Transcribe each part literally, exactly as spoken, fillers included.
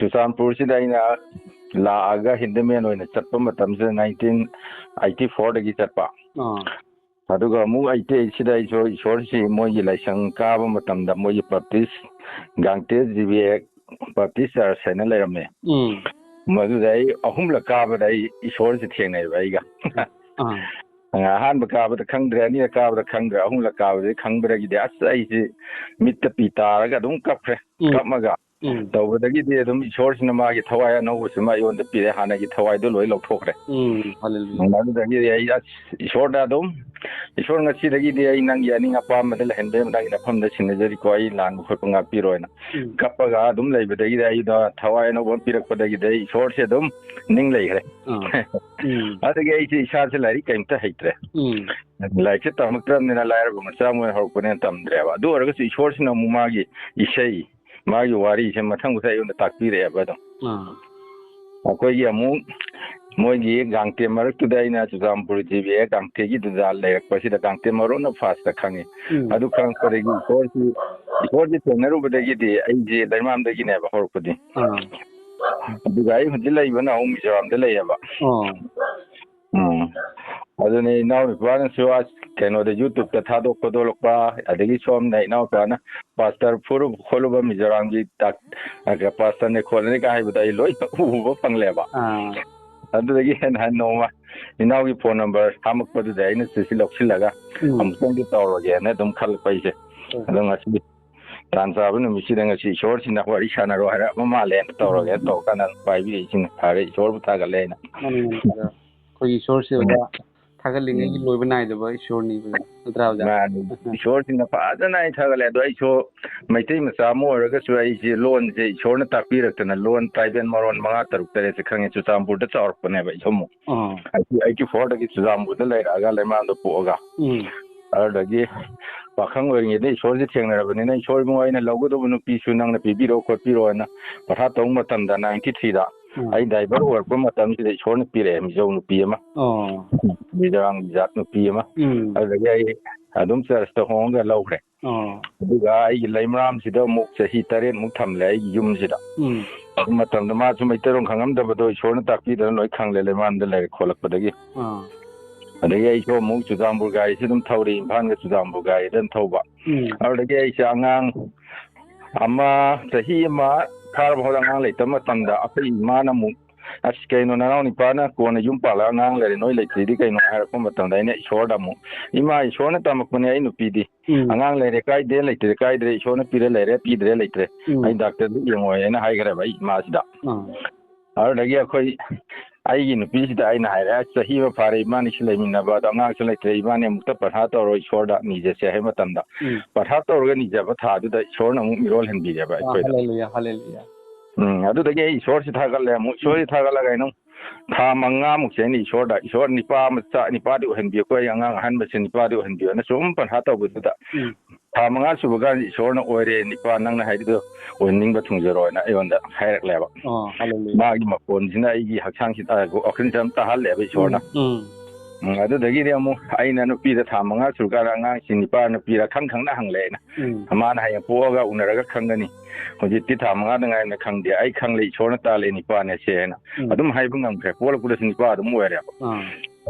ꯆꯨꯔꯆꯥꯟꯄꯨꯔꯁꯤꯗ ꯑꯩꯅ ꯂꯥꯛꯑꯒ ꯍꯦꯟꯗꯤꯃꯦꯟ ꯑꯣꯏꯅ ꯆꯠꯄ ꯃꯇꯝꯁꯤꯗ ꯅꯥꯏꯟꯇꯤꯟ ꯑꯩꯠꯇꯤ ꯐꯣꯔꯗꯒꯤ ꯆꯠꯄ꯫ ꯑꯥ ꯑꯗꯨꯒ ꯑꯃꯨꯛ ꯑꯩꯠꯇꯤ ꯑꯩꯠꯁꯤꯗ ꯑꯩꯁꯨ ꯏꯁꯣꯔꯁꯤ ꯃꯣꯏꯒꯤ ꯂꯥꯏꯁꯪ ꯀꯥꯕ ꯃꯇꯝꯗ ꯃꯣꯏꯒꯤ Baptist Gangte G B A Baptist church ꯍꯥꯏꯅ ꯂꯩꯔꯝꯃꯦ꯫ ꯎꯝ ꯃꯗꯨꯗ ꯑꯩ ꯑꯍꯨꯝꯂꯛ ꯀꯥꯕꯗ ꯑꯩ ꯏꯁꯣꯔꯁꯤ ꯊꯦꯡꯅꯩꯕ ꯑꯩꯒ꯫ ꯑꯥ ꯑꯍꯥꯟꯕ ꯀꯥꯕꯗ ꯈꯪꯗ꯭ꯔꯦ, ꯑꯅꯤꯔꯛ ꯀꯥꯕꯗ ꯈꯪꯗ꯭ꯔꯦ, ꯑꯍꯨꯝꯂꯛ ꯀꯥꯕꯗꯤ ꯈꯪꯕꯗꯒꯤꯗꯤ ꯑꯁ ꯑꯩꯁꯤ ꯃꯤꯠꯇ ꯄꯤ ꯇꯥꯔꯒ ꯑꯗꯨꯝ ꯀꯞꯈ꯭ꯔꯦ꯫ ꯎꯝ ꯀꯞꯃꯒ ꯎꯝ ꯇꯧꯕꯗꯒꯤꯗꯤ ꯑꯗꯨꯝ ꯏꯁꯣꯔꯁꯤꯅ ꯃꯥꯒꯤ ꯊꯋꯥꯏ ꯑꯅꯧꯕꯁꯤꯃ ꯑꯩꯉꯣꯟꯗ ꯄꯤꯔꯦ, ꯍꯥꯟꯅꯒꯤ ꯊꯋꯥꯏꯗꯣ ꯂꯣꯏ ꯂꯧꯊꯣꯛꯈ꯭ꯔꯦ꯫ ꯎꯝ ꯍꯜꯂꯦꯂꯨꯌꯥ꯫ ꯑꯗꯨꯗꯒꯤꯗꯤ ꯑꯩ ꯑꯁ ꯏꯁꯣꯔꯗ ꯑꯗꯨꯝ, "ꯏꯁꯣꯔ, ꯉꯁꯤꯗꯒꯤꯗꯤ ꯑꯩ ꯅꯪꯒꯤ ꯑꯅꯤꯡ ꯑꯄꯥꯝꯕꯗ ꯂꯩꯍꯟꯕ ꯌꯥꯕ ꯅꯪꯒꯤ ꯅꯐꯝꯗ ꯁꯤꯟꯅꯖꯔꯤꯀꯣ, ꯑꯩ ꯂꯥꯟꯕ ꯈꯣꯠꯄ ꯉꯥꯛꯄꯤꯔꯣꯅ" ꯎꯝ ꯀꯞꯄꯒ ꯑꯗꯨꯝ ꯂꯩꯕꯗꯒꯤꯗꯤ ꯑꯩꯗꯣ ꯊꯋꯥꯏ ꯑꯅꯧꯕ ꯑꯃ ꯄꯤꯔꯛꯄꯗꯒꯤꯗꯤ ꯑꯩ ꯏꯁꯣꯔꯁꯦ ꯑꯗꯨꯝ ꯅꯤꯡ ꯂꯩꯈ꯭ꯔꯦ꯫ ꯑꯥ ꯎꯝ ꯑꯗꯨꯗꯒꯤ ꯑꯩꯁꯦ ꯏꯁꯥꯁꯦ ꯂꯥꯏꯔꯤꯛ ꯀꯩꯝꯇ ꯍꯩꯇ꯭ꯔꯦ꯫ ꯎꯝ ꯂꯥꯏꯔꯤꯛꯁꯦ ꯇꯝꯃꯛꯇ꯭ꯔꯕꯅꯤꯅ ꯂꯥꯏꯔꯕ ꯃꯆꯥ ꯑꯃ ꯑꯣꯏꯅ ꯍꯧꯔꯛꯄꯅꯤꯅ ꯇꯝꯗ꯭ꯔꯦꯕ꯫ ꯑꯗꯨ ꯑꯣꯏꯔꯒꯁꯨ ꯏꯁꯣꯔꯁꯤꯅ ꯑꯃꯨꯛ ꯃꯥꯒꯤ ꯏꯁꯩ, ꯃꯥꯒꯤ ꯋꯥꯔꯤꯁꯦ ꯃꯊꯪ ꯃꯊꯪ ꯑꯩꯉꯣꯟꯗ ꯇꯥꯛꯄꯤꯔꯛꯑꯦꯕ ꯑꯗꯨꯝ꯫ ꯑꯥ ꯑꯩꯈꯣꯏꯒꯤ ꯑꯃꯨꯛ ꯃꯣꯏꯒꯤ ꯒꯥꯡꯇꯦ ꯃꯔꯛꯇꯨꯗ ꯑꯩꯅ ꯆꯨꯔꯆꯥꯟꯄꯨꯔ ꯖꯤ ꯕꯤ ꯑꯦ ꯒꯥꯡꯇꯦꯒꯤꯗꯨꯗ ꯂꯩꯔꯛꯄꯁꯤꯗ ꯒꯥꯡꯇꯦ ꯃꯔꯣꯟꯅ ꯐꯥꯔꯁꯇ ꯈꯪꯉꯤ꯫ ꯎꯝ ꯑꯗꯨ ꯈꯪꯉꯛꯄꯗꯒꯤ ꯏꯁꯣꯔꯁꯤ, ꯏꯁꯣꯔꯁꯤ ꯊꯦꯡꯅꯔꯨꯕꯗꯒꯤꯗꯤ ꯑꯩꯁꯦ ꯂꯩꯃꯔꯥꯝꯗꯒꯤꯅꯦꯕ ꯍꯧꯔꯛꯄꯗꯤ꯫ ꯑꯥ ꯑꯗꯨꯒ ꯑꯩ ꯍꯧꯖꯤꯛ ꯂꯩꯕꯅ ꯑꯃꯨꯛ ꯃꯤꯖꯣꯔꯥꯝꯗ ꯂꯩꯌꯦꯕ꯫ ꯑꯣ ꯎꯝ꯫ ꯑꯗꯨꯅꯤ ꯏꯅꯥꯎ ꯅꯨꯄꯥꯅꯁꯨ ꯑꯁ ꯀꯩꯅꯣꯗ YouTube-ꯇ ꯊꯥꯗꯣꯛ ꯈꯣꯠꯇꯣꯛꯂꯛꯄ, ꯑꯗꯒꯤ ꯁꯣꯝꯗ ꯏꯅꯥꯎꯄꯥꯅ ꯄꯥꯁꯇꯔ ꯐꯨꯔꯨꯕ ꯈꯣꯠꯂꯨꯕ ꯃꯤꯖꯣꯔꯥꯝꯒꯤ ꯗꯥꯛ-, ꯑ, ꯄꯥꯁꯇꯔꯅꯦ ꯈꯣꯠꯂꯅꯦꯒ ꯍꯥꯏꯕꯗꯣ ꯑꯩ ꯂꯣꯏ ꯎꯕ ꯐꯪꯂꯦꯕ꯫ ꯑꯥ ꯑꯗꯨꯗꯒꯤ ꯍꯦꯟꯅ ꯍꯟ ꯅꯣꯡꯃ ꯏꯅꯥꯎꯒꯤ ꯐꯣꯟ ꯅꯝꯕꯔ ꯍꯥꯝꯃꯛꯄꯗꯨꯗ ꯑꯩꯅ ꯁꯤꯁꯤ ꯂꯧꯁꯤꯜꯂꯒ ꯎꯝ ꯑꯃꯨꯛꯇꯪꯗꯤ ꯇꯧꯔꯒꯦꯅ ꯑꯗꯨꯝ ꯈꯜꯂꯛꯄ ꯑꯩꯁꯦ꯫ ꯎꯝ꯫ ꯑꯗꯣ ꯉꯁꯤ ꯇꯥꯟ ꯆꯥꯕ ꯅꯨꯃꯤꯠꯁꯤꯗ ꯉꯁꯤ ꯏꯁꯣꯔꯁꯤꯅ ꯋꯥꯔꯤ ꯁꯥꯟꯅꯔꯣ ꯍꯥꯏꯔꯛꯄ ꯃꯥꯜꯂꯦꯅ ꯇꯧꯔꯒꯦ ꯇꯧꯔꯀꯥꯟꯗ ꯄꯥꯏꯕꯤꯔꯛꯏꯁꯤꯅ ꯐꯔꯦ, ꯏꯁꯣꯔꯕꯨ ꯊꯥꯒꯠꯂꯦ ꯑꯩꯅ꯫ ꯃꯥꯅꯤ, ꯃꯥꯅꯤ, ꯑꯣꯖꯥ꯫ ꯑꯩꯈꯣꯏꯒꯤ ꯏꯁꯣꯔꯁꯦ, ꯑꯣꯖꯥ, ꯊꯥꯒꯠꯂꯤꯉꯩꯒꯤ ꯎꯝ꯫ ꯂꯣꯏꯕ ꯅꯥꯏꯗꯕ ꯏꯁꯣꯔꯅꯤꯕ, ꯅꯠꯇ꯭ꯔꯥ, ꯑꯣꯖꯥ? ꯃꯥꯅꯤ꯫ ꯏꯁꯣꯔꯁꯤꯅ ꯐꯖꯅ ꯑꯩ ꯊꯥꯒꯠꯂꯦ꯫ ꯑꯗꯣ ꯑꯩꯁꯨ ꯃꯩꯇꯩ ꯃꯆꯥ ꯑꯃ ꯑꯣꯏꯔꯒꯁꯨ ꯑꯩꯁꯦ ꯂꯣꯟꯁꯦ ꯏꯁꯣꯔꯅ ꯇꯥꯛꯄꯤꯔꯛꯇꯅ ꯂꯣꯟ ꯇ꯭ꯔꯥꯏꯕꯦꯜ ꯃꯔꯣꯟ ꯃꯉꯥ ꯇꯔꯨꯛ ꯇꯔꯦꯠꯁꯦ ꯈꯪꯉꯦ꯫ ꯆꯨꯔꯆꯥꯟꯄꯨꯔꯗ ꯆꯥꯎꯔꯛꯄꯅꯦꯕ ꯑꯩꯁꯨ ꯑꯃꯨꯛ꯫ ꯑꯥ ꯑꯩꯁꯨ eighty fourꯗꯒꯤ ꯆꯨꯔꯆꯥꯟꯄꯨꯔꯗ ꯂꯩꯔꯛꯑꯒ ꯂꯩꯃꯔꯥꯝꯗ ꯄꯣꯛꯑꯒ꯫ ꯎꯝ ꯑꯗꯨꯗꯒꯤ ꯄꯥꯈꯪ ꯑꯣꯏꯔꯤꯉꯩꯗ ꯏꯁꯣꯔꯁꯦ ꯊꯦꯡꯅꯔꯕꯅꯤꯅ, "ꯏꯁꯣꯔ ꯏꯕꯨꯡꯉꯣ, ꯑꯩꯅ ꯂꯧꯒꯗꯧꯕ ꯅꯨꯄꯤꯁꯨ ꯅꯪꯅ ꯄꯤꯕꯤꯔꯣ ꯈꯣꯠꯄꯤꯔꯣꯅ" ꯄꯔꯊꯥ ꯇꯧꯕ ꯃꯇꯝꯗ ninety threeꯗ ꯎꯝ ꯑꯩ ꯗ꯭ꯔꯥꯏꯚꯔ ꯑꯣꯏꯔꯛꯄ ꯃꯇꯝꯁꯤꯗ ꯏꯁꯣꯔꯅ ꯄꯤꯔꯛꯑꯦ ꯃꯤꯖꯧ ꯅꯨꯄꯤ ꯑꯃ꯫ ꯑꯣ ꯃꯤꯖꯣꯔꯥꯝꯒꯤ ꯖꯥꯠ ꯅꯨꯄꯤ ꯑꯃ꯫ ꯎꯝ ꯑꯗꯨꯗꯒꯤ ꯑꯩ ꯑꯗꯨꯝ ꯆꯔꯆꯇ ꯍꯣꯡꯉꯒ ꯂꯧꯈ꯭ꯔꯦ꯫ ꯑꯣ ꯑꯗꯨꯒ ꯑꯩꯒꯤ ꯂꯩꯃꯔꯥꯝꯁꯤꯗ ꯑꯃꯨꯛ ꯆꯍꯤ ꯇꯔꯦꯠꯃꯨꯛ ꯊꯝꯂꯦ ꯑꯩꯒꯤ ꯌꯨꯝꯁꯤꯗ꯫ ꯎꯝ ꯃꯇꯝꯗ ꯃꯥꯁꯨ ꯃꯩꯇꯩꯂꯣꯟ ꯈꯪꯉꯝꯗꯕꯗꯣ ꯏꯁꯣꯔꯅ ꯇꯥꯛꯄꯤꯗꯅ ꯂꯣꯏ ꯈꯪꯂꯦ, ꯂꯩꯃꯔꯥꯝꯗ ꯂꯩꯔꯛ ꯈꯣꯠꯂꯛꯄꯗꯒꯤ꯫ ꯑꯥ꯫ ꯑꯗꯒꯤ ꯑꯩꯁꯨ ꯑꯃꯨꯛ ꯆꯨꯔꯆꯥꯟꯄꯨꯔ ꯒꯥꯔꯤꯁꯤ ꯑꯗꯨꯝ ꯊꯧꯔꯤ, ꯏꯝꯐꯥꯜꯒ ꯆꯨꯔꯆꯥꯟꯄꯨꯔ ꯒꯥꯔꯤꯗ ꯑꯗꯨꯝ ꯊꯧꯕ꯫ ꯎꯝ꯫ ꯑꯗꯨꯗꯒꯤ ꯑꯩꯁꯦ ꯑꯉꯥꯡ ꯑꯃ, ꯆꯍꯤ ꯑꯃ ꯐꯥꯔꯕ ꯐꯥꯎꯗ ꯑꯉꯥꯡ ꯂꯩꯇꯕ ꯃꯇꯝꯗ ꯑꯩꯈꯣꯏ ꯏꯃꯥꯅ ꯑꯃꯨꯛ, "ꯑꯁ, ꯀꯩꯅꯣ, ꯅꯅꯥꯎ ꯅꯤꯄꯥꯅ ꯀꯣꯟꯅ ꯌꯨꯝ ꯄꯥꯜꯂꯒ ꯑꯉꯥꯡ ꯂꯩꯔꯦ, ꯅꯣꯏ ꯂꯩꯇ꯭ꯔꯤꯗꯤ ꯀꯩꯅꯣ?" ꯍꯥꯏꯔꯛꯄ ꯃꯇꯝꯗ ꯑꯩꯅ ꯏꯁꯣꯔꯗ ꯑꯃꯨꯛ, "ꯏꯃꯥ, ꯏꯁꯣꯔꯅ ꯇꯝꯃꯛꯄꯅꯦ, ꯑꯩ ꯅꯨꯄꯤꯗꯤ ꯎꯝ꯫ ꯑꯉꯥꯡ ꯂꯩꯔꯦ ꯀꯥꯏꯗꯦ, ꯂꯩꯇ꯭ꯔꯦ ꯀꯥꯏꯗ꯭ꯔꯦ, ꯏꯁꯣꯔꯅ ꯄꯤꯔ ꯂꯩꯔꯦ, ꯄꯤꯗ꯭ꯔꯦ ꯂꯩꯇ꯭ꯔꯦ, ꯎꯝ꯫ ꯑꯩ ꯗꯥꯛꯇꯔꯗꯨ ꯌꯦꯡꯉꯣꯏ" ꯍꯥꯏꯅ ꯍꯥꯏꯈ꯭ꯔꯦꯕ ꯑꯩ ꯏꯃꯥꯁꯤꯗ꯫ ꯑꯥ꯫ ꯑꯗꯨꯗꯒꯤ ꯑꯩꯈꯣꯏ, ꯑꯩꯒꯤ ꯅꯨꯄꯤꯁꯤꯗ ꯑꯩꯅ ꯍꯥꯏꯔꯦ, "ꯑꯁ, ꯆꯍꯤ ꯑꯃ ꯐꯥꯔꯦ ꯏꯕꯥꯅꯤꯁꯨ ꯂꯩꯃꯤꯟꯅꯕ, ꯑꯗꯣ ꯑꯉꯥꯡꯁꯨ ꯂꯩꯇ꯭ꯔꯦ, ꯏꯕꯥꯅꯤ ꯑꯃꯨꯛꯇ ꯄꯔꯊꯥ ꯇꯧꯔꯣ, ꯏꯁꯣꯔꯗ ꯅꯤꯖꯁꯦ" ꯍꯥꯏꯕ ꯃꯇꯝꯗ, ꯎꯝ꯫ ꯄꯔꯊꯥ ꯇꯧꯔꯒ ꯅꯤꯖꯕ ꯊꯥꯗꯨꯗ ꯏꯁꯣꯔꯅ ꯑꯃꯨꯛ ꯃꯤꯔꯣꯜ ꯍꯟꯕꯤꯔꯦꯕ ꯑꯥ, ꯑꯩꯈꯣꯏꯗ꯫ ꯍꯜꯂꯦꯂꯨꯌꯥ, ꯍꯜꯂꯦꯂꯨꯌꯥ꯫ ꯎꯝ, ꯑꯗꯨꯗꯒꯤ ꯑꯩ ꯏꯁꯣꯔꯁꯤ ꯊꯥꯒꯠꯂꯦ ꯑꯃꯨꯛ꯫ ꯏꯁꯣꯔꯁꯤ ꯎꯝ꯫ ꯊꯥꯒꯠꯂꯒ ꯑꯩꯅ ꯊꯥ ꯃꯉꯥꯃꯨꯛꯁꯦ ꯑꯩꯅ ꯏꯁꯣꯔꯗ, "ꯏꯁꯣꯔ, ꯅꯤꯄꯥ ꯃꯆꯥ, ꯅꯤꯄꯥꯗꯤ ꯑꯣꯏꯍꯟꯕꯤꯌꯨꯀꯣ, ꯑꯩ ꯑꯉꯥꯡ ꯑꯍꯟꯕꯁꯦ ꯅꯤꯄꯥꯗꯤ ꯑꯣꯏꯍꯟꯕꯤꯌꯨ" ꯍꯥꯏꯅ ꯁꯨꯝ ꯄꯔꯊꯥ ꯇꯧꯕꯗꯨꯗ, ꯎꯝ꯫ ꯊꯥ ꯃꯉꯥ ꯁꯨꯕ ꯀꯥꯟꯗ ꯏꯁꯣꯔꯅ, "ꯑꯣꯏꯔꯦ, ꯅꯤꯄꯥ, ꯅꯪꯅ ꯍꯥꯏꯔꯤꯗꯣ ꯑꯣꯏꯍꯟꯅꯤꯡꯕ ꯊꯨꯡꯖꯔꯣ" ꯍꯥꯏꯅ ꯑꯩꯉꯣꯟꯗ ꯍꯥꯏꯔꯛꯂꯦꯕ꯫ ꯑꯣ, ꯍꯜꯂꯦꯂꯨꯌꯥ꯫ ꯃꯥꯒꯤ ꯃꯈꯣꯟꯁꯤꯅ ꯑꯩꯒꯤ ꯍꯛꯆꯥꯡꯁꯤꯗ ꯋꯥꯈꯜꯁꯤꯗ ꯑꯗꯨꯝ ꯇꯥꯍꯜꯂꯦꯕ ꯏꯁꯣꯔꯅ꯫ ꯎꯝ, ꯎꯝ꯫ ꯎꯝ, ꯑꯗꯨꯗꯒꯤꯗꯤ ꯑꯃꯨꯛ ꯑꯩꯅ ꯅꯨꯄꯤꯗ ꯊꯥ ꯃꯉꯥ ꯁꯨꯔꯀꯥꯟꯗ ꯑꯉꯥꯡꯁꯤ ꯅꯤꯄꯥ ꯅꯨꯄꯤꯔ ꯈꯪ ꯈꯪꯅ ꯍꯪꯂꯦ ꯑꯩꯅ꯫ ꯎꯝ꯫ "ꯃꯥꯅ ꯍꯌꯦꯡ ꯄꯣꯛꯑꯒ ꯎꯅꯔꯒ ꯈꯪꯒꯅꯤ꯫ ꯍꯧꯖꯤꯛꯇꯤ ꯊꯥ ꯃꯉꯥꯗ ꯉꯥꯏꯔꯤꯅ ꯈꯪꯗꯦ꯫ ꯑꯩ ꯈꯪꯂꯦ ꯏꯁꯣꯔꯅ ꯇꯥꯜꯂꯦ ꯅꯤꯄꯥꯅꯦ ꯁꯦ" ꯍꯥꯏꯅ꯫ ꯎꯝ꯫ ꯑꯗꯨꯝ ꯍꯥꯏꯕ ꯉꯝꯈ꯭ꯔꯦ꯫ ꯄꯣꯛꯂꯛꯄꯗꯁꯨ ꯅꯤꯄꯥ ꯑꯗꯨꯝ ꯑꯣꯏꯔꯦꯕ꯫ ꯑꯥ꯫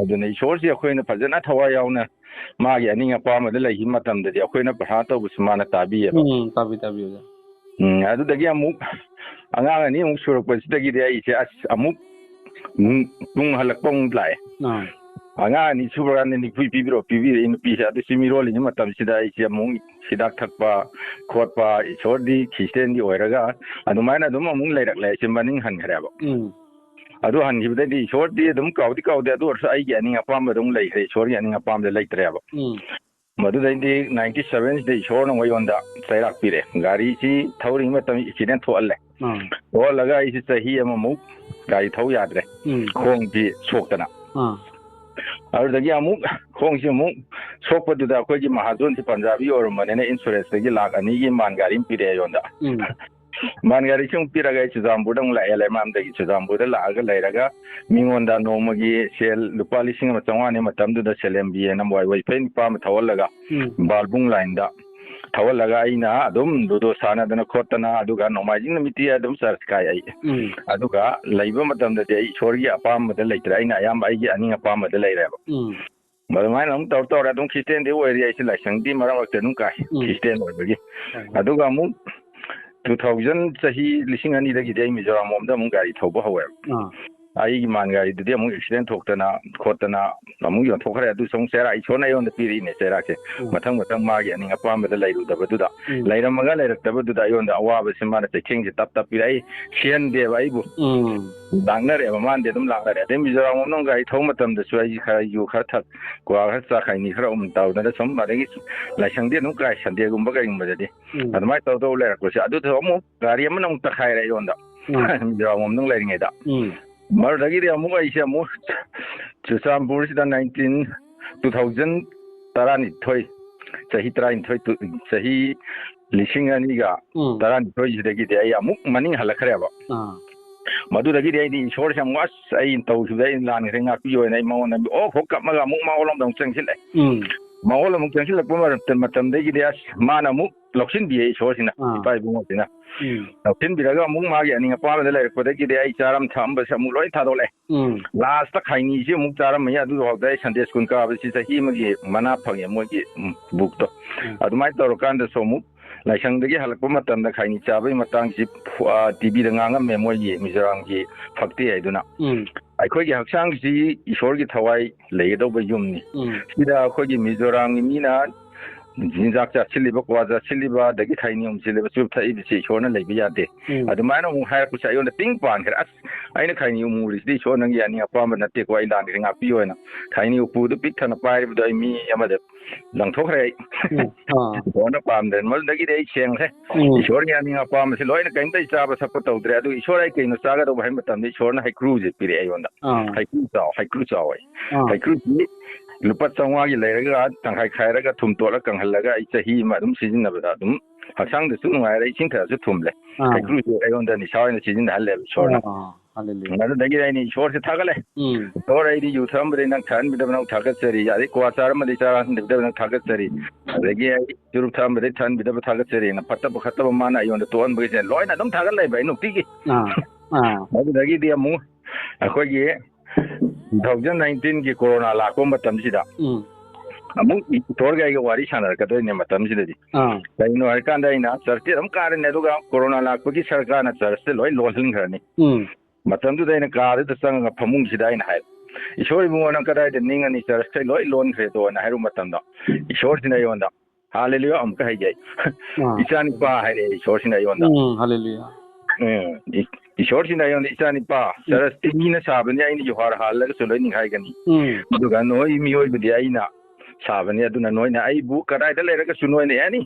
ꯑꯗꯨꯅ ꯏꯁꯣꯔꯁꯤ ꯑꯩꯈꯣꯏꯅ ꯐꯖꯅ ꯊꯋꯥꯏ ꯌꯥꯎꯅ ꯃꯥꯒꯤ ꯑꯅꯤꯡ ꯑꯄꯥꯝꯕꯗ ꯂꯩꯈꯤꯕ ꯃꯇꯝꯗꯗꯤ ꯑꯩꯈꯣꯏꯅ ꯄꯔꯊꯥ ꯇꯧꯕꯁꯨ ꯃꯥꯅ ꯇꯥꯕꯤꯌꯦꯕ꯫ ꯎꯝ, ꯇꯥꯕꯤ, ꯇꯥꯕꯤ, ꯑꯣꯖꯥ꯫ ꯎꯝ, ꯑꯗꯨꯗꯒꯤ ꯑꯃꯨꯛ ꯑꯉꯥꯡ ꯑꯅꯤ ꯑꯃꯨꯛ ꯁꯨꯔꯛꯄꯁꯤꯗꯒꯤꯗꯤ ꯑꯩꯁꯦ ꯑꯁ ꯑꯃꯨꯛ ꯅꯨꯡ-, ꯇꯨꯡ ꯍꯜꯂꯛꯄ ꯑꯃꯨꯛ ꯂꯥꯛꯑꯦ꯫ ꯑꯥ꯫ ꯑꯉꯥꯡ ꯑꯅꯤ ꯁꯨꯕ ꯀꯥꯟꯗ ꯅꯤꯐꯨ ꯄꯤꯕꯤꯔꯛꯑꯣ, ꯄꯤꯕꯤꯔꯛꯏ ꯅꯨꯄꯤꯁꯦ꯫ ꯑꯗꯨ ꯁꯤ ꯃꯤꯔꯣꯜꯂꯤꯉꯩ ꯃꯇꯝꯁꯤꯗ ꯑꯩꯁꯦ ꯑꯃꯨꯛ ꯍꯤꯗꯥꯛ ꯊꯛꯄ ꯈꯣꯠꯄ, ꯏꯁꯣꯔꯗꯤ ꯈ꯭ꯔꯤꯁꯇꯦꯟꯗꯤ ꯑꯣꯏꯔꯒ ꯑꯗꯨꯃꯥꯏꯅ ꯑꯗꯨꯝ ꯑꯃꯨꯛ ꯂꯩꯔꯛꯂꯦ꯫ ꯑꯩꯁꯦ ꯃꯅꯤꯡ ꯍꯟꯈ꯭ꯔꯦꯕ꯫ ꯎꯝ꯫ ꯑꯗꯨ ꯍꯟꯈꯤꯕꯗꯩꯗꯤ ꯏꯁꯣꯔꯗꯤ ꯑꯗꯨꯝ ꯀꯥꯎꯗꯤ ꯀꯥꯎꯗꯦ, ꯑꯗꯨ ꯑꯣꯏꯔꯁꯨ ꯑꯩꯒꯤ ꯑꯅꯤꯡ ꯑꯄꯥꯝꯕ ꯑꯗꯨꯝ ꯂꯩꯈ꯭ꯔꯦ, ꯏꯁꯣꯔꯒꯤ ꯑꯅꯤꯡ ꯑꯄꯥꯝꯕꯗ ꯂꯩꯇ꯭ꯔꯦꯕ꯫ ꯎꯝ꯫ ꯃꯗꯨꯗꯩꯗꯤ ninety seven ꯁꯤꯗ ꯏꯁꯣꯔꯅ ꯑꯃꯨꯛ ꯑꯩꯉꯣꯟꯗ ꯆꯩꯔꯥꯛ ꯄꯤꯔꯦ꯫ ꯒꯥꯔꯤꯁꯤ ꯊꯧꯔꯤꯉꯩ ꯃꯇꯝ accident ꯊꯣꯛꯍꯜꯂꯦ꯫ ꯑꯥ꯫ ꯊꯣꯛꯍꯜꯂꯒ ꯑꯩꯁꯤ ꯆꯍꯤ ꯑꯃꯃꯨꯛ ꯒꯥꯔꯤ ꯊꯧ ꯌꯥꯗ꯭ꯔꯦ꯫ ꯎꯝ꯫ ꯈꯣꯡꯁꯤ ꯁꯣꯛꯇꯅ꯫ ꯑꯥ꯫ ꯑꯗꯨꯗꯒꯤ ꯑꯃꯨꯛ ꯈꯣꯡꯁꯤ ꯑꯃꯨꯛ ꯁꯣꯛꯄꯗꯨꯗ ꯑꯩꯈꯣꯏꯒꯤ ꯃꯍꯥꯖꯣꯟꯁꯤ ꯄꯟꯖꯥꯕꯤ ꯑꯣꯏꯔꯝꯕꯅꯤꯅ insurance ꯇꯒꯤ ꯂꯥꯛ ꯑꯅꯤꯒꯤ ꯃꯥꯟ ꯒꯥꯔꯤ ꯑꯃ ꯄꯤꯔꯛꯑꯦ ꯑꯩꯉꯣꯟꯗ꯫ ꯎꯝ꯫ ꯃꯥꯟ ꯒꯥꯔꯤꯁꯤ ꯑꯃꯨꯛ ꯄꯤꯔꯒ ꯑꯩ ꯆꯨꯔꯆꯥꯟꯄꯨꯔꯗ ꯑꯃꯨꯛ ꯂꯥꯛꯑꯦ, ꯂꯩꯃꯔꯥꯝꯗꯒꯤ ꯆꯨꯔꯆꯥꯟꯄꯨꯔꯗ ꯂꯥꯛꯑꯒ ꯂꯩꯔꯒ ꯃꯤꯉꯣꯟꯗ ꯅꯣꯡꯃꯒꯤ ꯁꯦꯜ ꯂꯨꯄꯥ ꯂꯤꯁꯤꯡ ꯑꯃ ꯆꯥꯝꯃꯉꯥꯅꯤ ꯃꯇꯝꯗꯨꯗ ꯁꯦꯂꯦꯝꯕꯤ ꯍꯥꯏꯅ ꯋꯥꯏ ꯋꯥꯏꯐꯩ ꯅꯨꯄꯥ ꯑꯃ ꯊꯧꯍꯜꯂꯒ ꯎꯝ꯫ ꯕꯥꯜꯕꯨꯡ line ꯗ ꯊꯧꯍꯜꯂꯒ ꯑꯩꯅ ꯑꯗꯨꯝ ꯂꯨꯗꯣ ꯁꯥꯟꯅꯗꯅ ꯈꯣꯠꯇꯅ, ꯑꯗꯨꯒ ꯅꯣꯡꯃꯥꯏꯖꯤꯡ ꯅꯨꯃꯤꯠꯇꯤ ꯑꯗꯨꯝ ꯆꯔꯆ ꯀꯥꯏ ꯑꯩ꯫ ꯎꯝ꯫ ꯑꯗꯨꯒ ꯂꯩꯕ ꯃꯇꯝꯗꯗꯤ ꯑꯩ ꯏꯁꯣꯔꯒꯤ ꯑꯄꯥꯝꯕꯗ ꯂꯩꯇ꯭ꯔꯦ, ꯑꯩꯅ ꯑꯌꯥꯝꯕ ꯑꯩꯒꯤ ꯑꯅꯤꯡ ꯑꯄꯥꯝꯕꯗ ꯂꯩꯔꯦꯕ꯫ ꯎꯝ꯫ ꯑꯗꯨꯃꯥꯏꯅ ꯑꯗꯨꯝ ꯇꯧꯔ ꯇꯧꯔ ꯑꯗꯨꯝ ꯈ꯭ꯔꯤꯁꯇꯦꯟꯗꯤ ꯑꯣꯏꯔꯤ, ꯑꯩꯁꯦ ꯂꯥꯏꯁꯪꯗꯤ ꯃꯔꯛ ꯃꯔꯛꯇ ꯑꯗꯨꯝ ꯀꯥꯏ, ꯎꯝ꯫ ꯈ꯭ꯔꯤꯁꯇꯦꯟ ꯑꯣꯏꯕꯒꯤ꯫ ꯍꯣꯏ, ꯍꯣꯏ꯫ ꯑꯗꯨꯒ ꯑꯃꯨꯛ two thousand, ꯆꯍꯤ ꯂꯤꯁꯤꯡ ꯑꯅꯤꯗꯒꯤꯗꯤ ꯑꯩ ꯃꯤꯖꯣꯔꯥꯝ ꯂꯣꯝꯗ ꯑꯃꯨꯛ ꯒꯥꯔꯤ ꯊꯧꯕ ꯍꯧꯋꯦꯕ꯫ ꯑꯥ꯫ ꯑꯩꯒꯤ ꯃꯥꯟ ꯒꯥꯔꯤꯗꯨꯗꯤ ꯑꯃꯨꯛ ꯑꯦꯛꯁꯤꯗꯦꯟ ꯊꯣꯛꯇꯅ ꯈꯣꯠꯇꯅ ꯑꯃꯨꯛ ꯌꯣꯟꯊꯣꯛꯈ꯭ꯔꯦ꯫ ꯑꯗꯨꯁꯨ ꯑꯃꯨꯛ ꯆꯩꯔꯥꯛ, ꯏꯁꯣꯔꯅ ꯑꯩꯉꯣꯟꯗ ꯄꯤꯔꯛꯏꯅꯦ ꯆꯩꯔꯥꯛꯁꯦ꯫ ꯎꯝ꯫ ꯃꯊꯪ ꯃꯊꯪ ꯃꯥꯒꯤ ꯑꯅꯤꯡ ꯑꯄꯥꯝꯕꯗ ꯂꯩꯔꯨꯗꯕꯗꯨꯗ, ꯎꯝ꯫ ꯂꯩꯔꯝꯃꯒ ꯂꯩꯔꯛꯇꯕꯗꯨꯗ ꯑꯩꯉꯣꯟꯗ ꯑꯋꯥꯕꯁꯦ ꯃꯥꯅ ꯆꯩꯊꯦꯡꯁꯦ ꯇꯞ ꯇꯞ ꯄꯤꯔꯛꯏ꯫ ꯁꯤꯍꯟꯗꯦꯕ ꯑꯩꯕꯨ꯫ ꯎꯝ꯫ ꯂꯥꯛꯅꯔꯦꯕ, ꯃꯥꯅꯗꯤ ꯑꯗꯨꯝ ꯂꯥꯛꯅꯔꯦ꯫ ꯑꯗꯩ ꯃꯤꯖꯣꯔꯥꯝ ꯂꯣꯝꯗ ꯑꯃꯨꯛ ꯒꯥꯔꯤ ꯊꯧꯕ ꯃꯇꯝꯗꯁꯨ ꯑꯩꯁꯦ ꯈꯔ ꯌꯨ ꯈꯔ ꯊꯛ, ꯀ꯭ꯋꯥ ꯈꯔ ꯆꯥ, ꯈꯩꯅꯤ ꯈꯔ ꯎꯝ ꯇꯧꯗꯅ ꯁꯨꯝ, ꯑꯗꯒꯤ ꯂꯥꯏꯁꯪꯗꯤ ꯑꯗꯨꯝ ꯀꯥꯏ, ꯁꯟꯗꯦꯒꯨꯝꯕ ꯀꯩꯒꯨꯝꯕꯗꯗꯤ꯫ ꯎꯝ꯫ ꯑꯗꯨꯃꯥꯏꯅ ꯇꯧꯗꯧ ꯂꯩꯔꯛꯄꯁꯦ, ꯑꯗꯨꯗ ꯑꯃꯨꯛ ꯒꯥꯔꯤ ꯑꯃꯅ ꯑꯃꯨꯛ ꯇꯛꯈꯥꯏꯔꯦ ꯑꯩꯉꯣꯟꯗ꯫ ꯎꯝ꯫ ꯃꯤꯖꯣꯔꯥꯝ ꯂꯣꯝꯗ ꯂꯩꯔꯤꯉꯩꯗ꯫ ꯎꯝ꯫ ꯃꯗꯨꯗꯒꯤꯗꯤ ꯑꯃꯨꯛ ꯑꯩꯁꯦ ꯑꯃꯨꯛ ꯆꯨꯔꯆꯥꯟꯄꯨꯔꯁꯤꯗ nineteen, two thousand ꯇꯔꯥꯅꯤꯊꯣꯏ, ꯆꯍꯤ ꯇꯔꯥꯅꯤꯊꯣꯏ, ꯇꯨ-, ꯆꯍꯤ ꯎꯝ꯫ ꯂꯤꯁꯤꯡ ꯑꯅꯤꯒ ꯇꯔꯥꯅꯤꯊꯣꯏꯁꯤꯗꯒꯤꯗꯤ ꯑꯩ ꯑꯃꯨꯛ ꯃꯅꯤꯡ ꯍꯜꯂꯛꯈ꯭ꯔꯦꯕ꯫ ꯑꯥ꯫ ꯃꯗꯨꯗꯒꯤꯗꯤ ꯑꯩꯗꯤ ꯏꯁꯣꯔꯁꯦ ꯑꯃꯨꯛ, "ꯑꯁ, ꯑꯩꯅ ꯇꯧꯈꯤꯕꯗ ꯑꯩꯅ ꯂꯥꯟꯈ꯭ꯔꯦ, ꯉꯥꯛꯄꯤꯌꯣꯅ" ꯑꯩ ꯃꯉꯣꯟꯗ ꯑꯣ ꯍꯣ ꯀꯞꯄꯒ ꯑꯃꯨꯛ ꯃꯉꯣꯟꯂꯣꯝꯗ ꯑꯃꯨꯛ ꯆꯪꯁꯤꯜꯂꯦ꯫ ꯎꯝ꯫ ꯃꯉꯣꯟꯗ ꯑꯃꯨꯛ ꯆꯪꯁꯤꯜꯂꯛꯄ ꯃꯇꯝ-, ꯃꯇꯝꯗꯒꯤꯗꯤ ꯑꯁ, ꯃꯥꯅ ꯑꯃꯨꯛ ꯂꯧꯁꯤꯟꯕꯤꯌꯦ ꯏꯁꯣꯔꯁꯤꯅ, ꯑꯥ꯫ ꯏꯄꯥ ꯏꯕꯨꯡꯉꯣꯁꯤꯅ꯫ ꯎꯝ꯫ ꯂꯧꯁꯤꯟꯕꯤꯔꯒ ꯑꯃꯨꯛ ꯃꯥꯒꯤ ꯑꯅꯤꯡ ꯑꯄꯥꯝꯕꯗ ꯂꯩꯔꯛꯄꯗꯒꯤꯗꯤ ꯑꯩ ꯆꯥꯔꯝ ꯊꯛꯑꯝꯕꯁꯦ ꯑꯃꯨꯛ ꯂꯣꯏ ꯊꯥꯗꯣꯛꯂꯦ꯫ ꯎꯝ꯫ Last ꯈꯥꯏꯅꯤꯁꯤ ꯑꯃꯨꯛ ꯆꯥꯔꯝꯃꯤ, ꯑꯗꯨ ꯐꯥꯎꯗ ꯑꯩ Sunday school ꯀꯥꯕꯁꯤ ꯆꯍꯤ ꯑꯃꯒꯤ ꯃꯅꯥ ꯐꯪꯉꯦ ꯃꯣꯏꯒꯤ, ꯎꯝ, book ꯇꯣ꯫ ꯎꯝ꯫ ꯑꯗꯨꯃꯥꯏꯅ ꯇꯧꯔꯀꯥꯟꯗꯁꯨ ꯑꯃꯨꯛ ꯂꯥꯏꯁꯪꯗꯒꯤ ꯍꯜꯂꯛꯄ ꯃꯇꯝꯗ ꯈꯥꯏꯅꯤ ꯆꯥꯕꯒꯤ ꯃꯇꯥꯡꯁꯤ, ꯑ, TV ꯗ ꯉꯥꯡꯉꯝꯃꯦ ꯃꯣꯏꯒꯤ ꯃꯤꯖꯣꯔꯥꯝꯒꯤ ꯐꯛꯇꯦ ꯍꯥꯏꯗꯨꯅ꯫ ꯎꯝ꯫ ꯑꯩꯈꯣꯏꯒꯤ ꯍꯛꯆꯥꯡꯁꯤ ꯏꯁꯣꯔꯒꯤ ꯊꯋꯥꯏ ꯂꯩꯒꯗꯧꯕ ꯌꯨꯝꯅꯤ꯫ ꯎꯝ꯫ ꯁꯤꯗ ꯑꯩꯈꯣꯏꯒꯤ ꯃꯤꯖꯣꯔꯥꯝꯒꯤ ꯃꯤꯅ ꯆꯤꯟꯖꯥꯛ ꯆꯥꯁꯤꯜꯂꯤꯕ, ꯀ꯭ꯋꯥ ꯆꯥꯁꯤꯜꯂꯤꯕ, ꯑꯗꯒꯤ ꯈꯥꯏꯅꯤ ꯎꯝꯁꯤꯜꯂꯤꯕ, ꯆꯨꯞ ꯊꯛꯏꯕꯁꯤ ꯏꯁꯣꯔꯅ ꯂꯩꯕ ꯌꯥꯗꯦ꯫ ꯎꯝ꯫ ꯑꯗꯨꯃꯥꯏꯅ ꯑꯃꯨꯛ ꯍꯥꯏꯔꯛꯄꯁꯦ ꯑꯩꯉꯣꯟꯗ ꯇꯤꯡ ꯄꯥꯟꯈ꯭ꯔꯦ꯫ "ꯑꯁ, ꯑꯩꯅ ꯈꯥꯏꯅꯤ ꯎꯃꯨꯔꯤꯁꯤꯗꯤ ꯏꯁꯣꯔ ꯅꯪꯒꯤ ꯑꯅꯤꯡ ꯑꯄꯥꯝꯕ ꯅꯠꯇꯦꯀꯣ, ꯑꯩ ꯂꯥꯟꯈ꯭ꯔꯦ, ꯉꯥꯛꯄꯤꯌꯣ" ꯍꯥꯏꯅ ꯈꯥꯏꯅꯤ ꯎꯄꯨꯗꯨ ꯄꯤꯛ ꯊꯟꯅ ꯄꯥꯏꯔꯤꯕꯗꯣ ꯑꯩ ꯃꯤ ꯑꯃꯗ ꯂꯪꯊꯣꯛꯈ꯭ꯔꯦ ꯑꯩ꯫ ꯎꯝ꯫ ꯑꯥ꯫ ꯏꯁꯣꯔꯅ ꯄꯥꯝꯗ꯭ꯔꯦ꯫ ꯃꯗꯨꯗꯒꯤꯗꯤ ꯑꯩ ꯁꯦꯡꯈ꯭ꯔꯦ꯫ ꯎꯝ꯫ ꯏꯁꯣꯔꯒꯤ ꯑꯅꯤꯡ ꯑꯄꯥꯝꯕꯁꯤ ꯂꯣꯏꯅ ꯀꯔꯤꯝꯇ ꯑꯩ ꯆꯥꯕ ꯊꯛꯄ ꯇꯧꯗ꯭ꯔꯦ꯫ ꯑꯗꯨ ꯏꯁꯣꯔ ꯑꯩ ꯀꯩꯅꯣ ꯆꯥꯒꯗꯧꯕ ꯍꯥꯏꯕ ꯃꯇꯝꯗ ꯏꯁꯣꯔꯅ ꯍꯩꯀ꯭ꯔꯨꯁꯦ ꯄꯤꯔꯛꯑꯦ ꯑꯩꯉꯣꯟꯗ꯫ ꯑꯥ꯫ "ꯍꯩꯀ꯭ꯔꯨ ꯆꯥꯎ, ꯍꯩꯀ꯭ꯔꯨ ꯆꯥꯎ" ꯑꯩ꯫ ꯑꯥ꯫ ꯍꯩꯀ꯭ꯔꯨꯁꯤ ꯂꯨꯄꯥ ꯆꯥꯝꯃꯉꯥꯒꯤ ꯂꯩꯔꯒ ꯇꯪꯈꯥꯏ ꯈꯥꯏꯔꯒ ꯊꯨꯝ ꯇꯣꯠꯂ ꯀꯪꯍꯜꯂꯒ ꯑꯩ ꯆꯍꯤ ꯑꯃ ꯑꯗꯨꯝ ꯁꯤꯖꯤꯟꯅꯕꯗ ꯑꯗꯨꯝ ꯍꯛꯆꯥꯡꯗꯁꯨ ꯅꯨꯡꯉꯥꯏꯔꯦ, ꯏꯁꯤꯡ ꯊꯛꯑꯁꯨ ꯊꯨꯝꯂꯦ꯫ ꯑꯥ꯫ ꯍꯩꯀ꯭ꯔꯨꯁꯦ ꯑꯩꯉꯣꯟꯗ ꯅꯤꯁꯥ ꯑꯣꯏꯅ ꯁꯤꯖꯤꯟꯅꯍꯜꯂꯦꯕ ꯏꯁꯣꯔꯅ꯫ ꯑꯥ꯫ ꯍꯜꯂꯦꯂꯨꯌꯥ꯫ ꯑꯗꯨꯗꯒꯤ ꯑꯩꯅ ꯏꯁꯣꯔꯁꯦ ꯊꯥꯒꯠꯂꯦ꯫ ꯎꯝ꯫ "ꯏꯁꯣꯔ, ꯑꯩꯗꯤ ꯌꯨ ꯊꯛꯑꯝꯕꯗꯩ ꯅꯪ ꯊꯛꯍꯟꯕꯤꯗꯕ ꯅꯪ ꯊꯥꯒꯠꯆꯔꯤ, ꯑꯗꯩ ꯀ꯭ꯋꯥ ꯆꯥꯔꯝꯕꯗꯩ ꯆꯥꯔꯝꯕꯤꯗꯕ ꯅꯪ ꯊꯥꯒꯠꯆꯔꯤ, ꯑꯗꯒꯤ ꯑꯩ ꯆꯨꯔꯨꯞ ꯊꯛꯑꯝꯕꯗꯩ ꯊꯛꯍꯟꯕꯤꯗꯕ ꯊꯥꯒꯠꯆꯔꯤꯅ" ꯐꯠꯇꯕ ꯐꯠꯇꯕ ꯃꯥꯅ ꯑꯩꯉꯣꯟꯗ ꯇꯣꯛꯍꯟꯕꯒꯤꯁꯦ ꯂꯣꯏꯅ ꯑꯗꯨꯝ ꯊꯥꯒꯠꯂꯦꯕ ꯑꯩ ꯅꯨꯡꯇꯤꯒꯤ꯫ ꯑꯥ, ꯑꯥ꯫ ꯑꯗꯨꯗꯒꯤꯗꯤ ꯑꯃꯨꯛ ꯑꯩꯈꯣꯏꯒꯤ two thousand nineteen ꯒꯤ ꯀꯣꯔꯣꯅꯥ ꯂꯥꯛꯄ ꯃꯇꯝꯁꯤꯗ ꯎꯝ꯫ ꯑꯃꯨꯛ ꯏꯁꯣꯔꯒ ꯑꯩꯒ ꯋꯥꯔꯤ ꯁꯥꯟꯅꯔꯛꯀꯗꯣꯏꯅꯦ ꯃꯇꯝꯁꯤꯗꯗꯤ꯫ ꯑꯥ꯫ ꯀꯩꯅꯣ ꯍꯥꯏꯔꯀꯥꯟꯗ ꯑꯩꯅ ꯆꯔꯆꯇꯤ ꯑꯗꯨꯝ ꯀꯥꯔꯅꯤ, ꯑꯗꯨꯒ ꯀꯣꯔꯣꯅꯥ ꯂꯥꯛꯄꯒꯤ ꯁꯔꯀꯥꯔꯅ ꯆꯔꯆꯇꯤ ꯂꯣꯏ ꯂꯣꯜꯍꯟꯈ꯭ꯔꯅꯤ꯫ ꯎꯝ꯫ ꯃꯇꯝꯗꯨꯗ ꯑꯩꯅ ꯀꯥꯗꯨꯗ ꯆꯪꯉꯒ ꯐꯃꯨꯡꯁꯤꯗ ꯑꯩꯅ ꯍꯥꯏ, "ꯏꯁꯣꯔ ꯏꯕꯨꯡꯉꯣ, ꯅꯪ ꯀꯗꯥꯏꯗ ꯅꯤꯡꯉꯅꯤ? ꯆꯔꯆꯈꯩ ꯂꯣꯏ ꯂꯣꯟꯈ꯭ꯔꯦꯗꯣꯅ" ꯍꯥꯏꯔꯨꯕ ꯃꯇꯝꯗ ꯏꯁꯣꯔꯁꯤꯅ ꯑꯩꯉꯣꯟꯗ, "ꯍꯥꯂꯦꯂꯨꯌꯥ" ꯑꯃꯨꯛꯀ ꯍꯩꯒꯦ ꯑꯩ꯫ ꯑꯥ꯫ "ꯏꯆꯥꯅꯤꯄꯥ" ꯍꯥꯏꯔꯛꯑꯦ ꯏꯁꯣꯔꯁꯤꯅ ꯑꯩꯉꯣꯟꯗ꯫ ꯎꯝ, ꯍꯥꯂꯦꯂꯨꯌꯥ꯫ ꯎꯝ, ꯏ-, ꯏꯁꯣꯔꯁꯤꯅ ꯑꯩꯉꯣꯟꯗ, "ꯏꯆꯥꯅꯤꯄꯥ, ꯎꯝ꯫ ꯆꯔꯆꯇꯤ ꯃꯤꯅ ꯁꯥꯕꯅꯤ, ꯑꯩꯅ ꯌꯨꯍꯥꯔ ꯍꯥꯜꯂꯒꯁꯨ ꯂꯣꯏ ꯅꯤꯡꯈꯥꯏꯒꯅꯤ꯫ ꯎꯝ꯫ ꯑꯗꯨꯒ ꯅꯣꯏ ꯃꯤꯑꯣꯏꯕꯗꯤ ꯑꯩꯅ ꯁꯥꯕꯅꯤ, ꯑꯗꯨꯅ ꯅꯣꯏꯅ ꯑꯩꯕꯨ ꯀꯗꯥꯏꯗ ꯂꯩꯔꯒꯁꯨ ꯅꯣꯏꯅ ꯑꯦꯅꯤ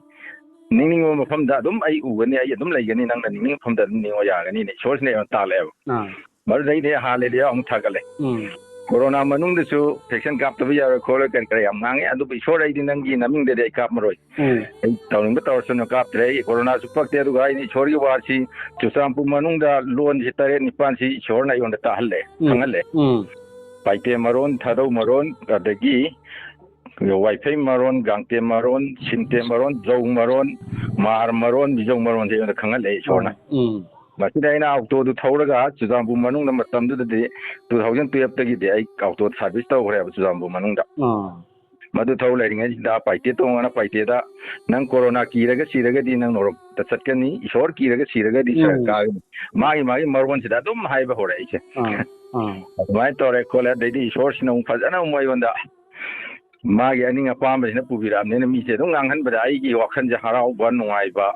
ꯅꯤꯡꯅꯤꯡꯕ ꯃꯐꯝꯗ ꯑꯗꯨꯝ ꯑꯩ ꯎꯒꯅꯤ, ꯑꯩ ꯑꯗꯨꯝ ꯂꯩꯒꯅꯤ, ꯅꯪꯅ ꯅꯤꯡꯅꯤꯡꯕ ꯃꯐꯝꯗ ꯑꯗꯨꯝ ꯅꯤꯡꯉꯣ ꯌꯥꯒꯅꯤꯅ" ꯏꯁꯣꯔꯁꯤꯅ ꯑꯩꯉꯣꯟꯗ ꯇꯥꯛꯂꯛꯑꯦꯕ꯫ ꯑꯥ꯫ ꯃꯗꯨꯗꯩꯗꯤ ꯍꯥꯂꯦꯂꯨꯌꯥ ꯑꯃꯨꯛ ꯊꯥꯒꯠꯂꯦ꯫ ꯎꯝ꯫ ꯀꯣꯔꯣꯅꯥ ꯃꯅꯨꯡꯗꯁꯨ vaccine ꯀꯥꯞꯇꯕ ꯌꯥꯔꯣꯏ ꯈꯣꯠꯂꯣꯏ ꯀꯔꯤ ꯀꯔꯤ ꯌꯥꯝ ꯉꯥꯡꯉꯦ, ꯑꯗꯨꯕꯨ ꯏꯁꯣꯔ ꯑꯩꯗꯤ ꯅꯪꯒꯤ ꯅꯃꯤꯡꯗꯗꯤ ꯑꯩ ꯀꯥꯞꯃꯔꯣꯏ꯫ ꯎꯝ꯫ ꯑꯩ ꯇꯧꯅꯤꯡꯕ ꯇꯧꯔꯁꯅꯨ, ꯀꯥꯞꯇ꯭ꯔꯦ꯫ ꯑꯩ ꯀꯣꯔꯣꯅꯥꯁꯨ ꯄꯛꯇꯦ, ꯑꯗꯨꯒ ꯑꯩꯅ ꯏꯁꯣꯔꯒꯤ ꯋꯥꯁꯤ ꯆꯨꯔꯆꯥꯟꯄꯨꯔ ꯃꯅꯨꯡꯗ ꯂꯣꯟꯁꯤ ꯇꯔꯦꯠ ꯅꯤꯄꯥꯜꯁꯤ ꯏꯁꯣꯔꯅ ꯑꯩꯉꯣꯟꯗ ꯇꯥꯍꯜꯂꯦ, ꯎꯝ꯫ ꯈꯪꯍꯜꯂꯦ꯫ ꯎꯝ꯫ ꯄꯥꯏꯇꯦ ꯃꯔꯣꯟ, ꯊꯥꯗꯧ ꯃꯔꯣꯟ, ꯑꯗꯒꯤ ꯋꯥꯏꯐꯩ ꯃꯔꯣꯟ, ꯒꯥꯡꯇꯦ ꯃꯔꯣꯟ, ꯁꯤꯝꯇꯦ ꯃꯔꯣꯟ, ꯖꯧ ꯃꯔꯣꯟ, ꯃꯥꯔ ꯃꯔꯣꯟ, ꯃꯤꯖꯧ ꯃꯔꯣꯟꯁꯦ ꯑꯩꯉꯣꯟꯗ ꯈꯪꯍꯜꯂꯦ ꯏꯁꯣꯔꯅ꯫ ꯎꯝ꯫ ꯃꯁꯤꯗ ꯑꯩꯅ ꯑꯣꯛꯇꯣꯗꯨ ꯊꯧꯔꯒ ꯆꯨꯔꯆꯥꯟꯄꯨꯔ ꯃꯅꯨꯡꯗ, ꯃꯇꯝꯗꯨꯗꯗꯤ two thousand twelve ꯇꯒꯤꯗꯤ ꯑꯩ ꯑꯣꯛꯇꯣ service ꯇꯧꯈ꯭ꯔꯦꯕ ꯆꯨꯔꯆꯥꯟꯄꯨꯔ ꯃꯅꯨꯡꯗ꯫ ꯑꯥ꯫ ꯃꯗꯨ ꯊꯧ ꯂꯩꯔꯤꯉꯩꯁꯤꯗ ꯄꯥꯏꯇꯦ ꯇꯣꯡꯉꯅ ꯄꯥꯏꯇꯦꯗ, "ꯅꯪ ꯀꯣꯔꯣꯅꯥ ꯀꯤꯔꯒ ꯁꯤꯔꯒꯗꯤ ꯅꯪ ꯅꯣꯔꯣꯛꯇ ꯆꯠꯀꯅꯤ, ꯏꯁꯣꯔ ꯀꯤꯔꯒ ꯁꯤꯔꯒꯗꯤ ꯎꯝ꯫ ꯁꯔꯒ ꯀꯥꯒꯅꯤ"꯫ ꯃꯥꯒꯤ, ꯃꯥꯒꯤ ꯃꯔꯣꯟꯁꯤꯗ ꯑꯗꯨꯝ ꯍꯥꯏꯕ ꯍꯧꯔꯛꯑꯦ ꯑꯩꯁꯦ꯫ ꯑꯥ, ꯑꯥ꯫ ꯑꯗꯨꯃꯥꯏꯅ ꯇꯧꯔꯦ ꯈꯣꯠꯂꯦ꯫ ꯑꯗꯩꯗꯤ ꯏꯁꯣꯔꯁꯤꯅ ꯑꯃꯨꯛ ꯐꯖꯅ ꯑꯃꯨꯛ ꯑꯩꯉꯣꯟꯗ, ꯃꯥꯒꯤ ꯑꯅꯤꯡ ꯑꯄꯥꯝꯕꯁꯤꯅ ꯄꯨꯕꯤꯔꯛꯑꯕꯅꯤꯅ ꯃꯤꯁꯦ ꯑꯗꯨꯝ ꯉꯥꯡꯍꯟꯕꯗ ꯑꯩꯒꯤ ꯋꯥꯈꯜꯁꯦ ꯍꯔꯥꯎꯕ, ꯅꯨꯡꯉꯥꯏꯕ,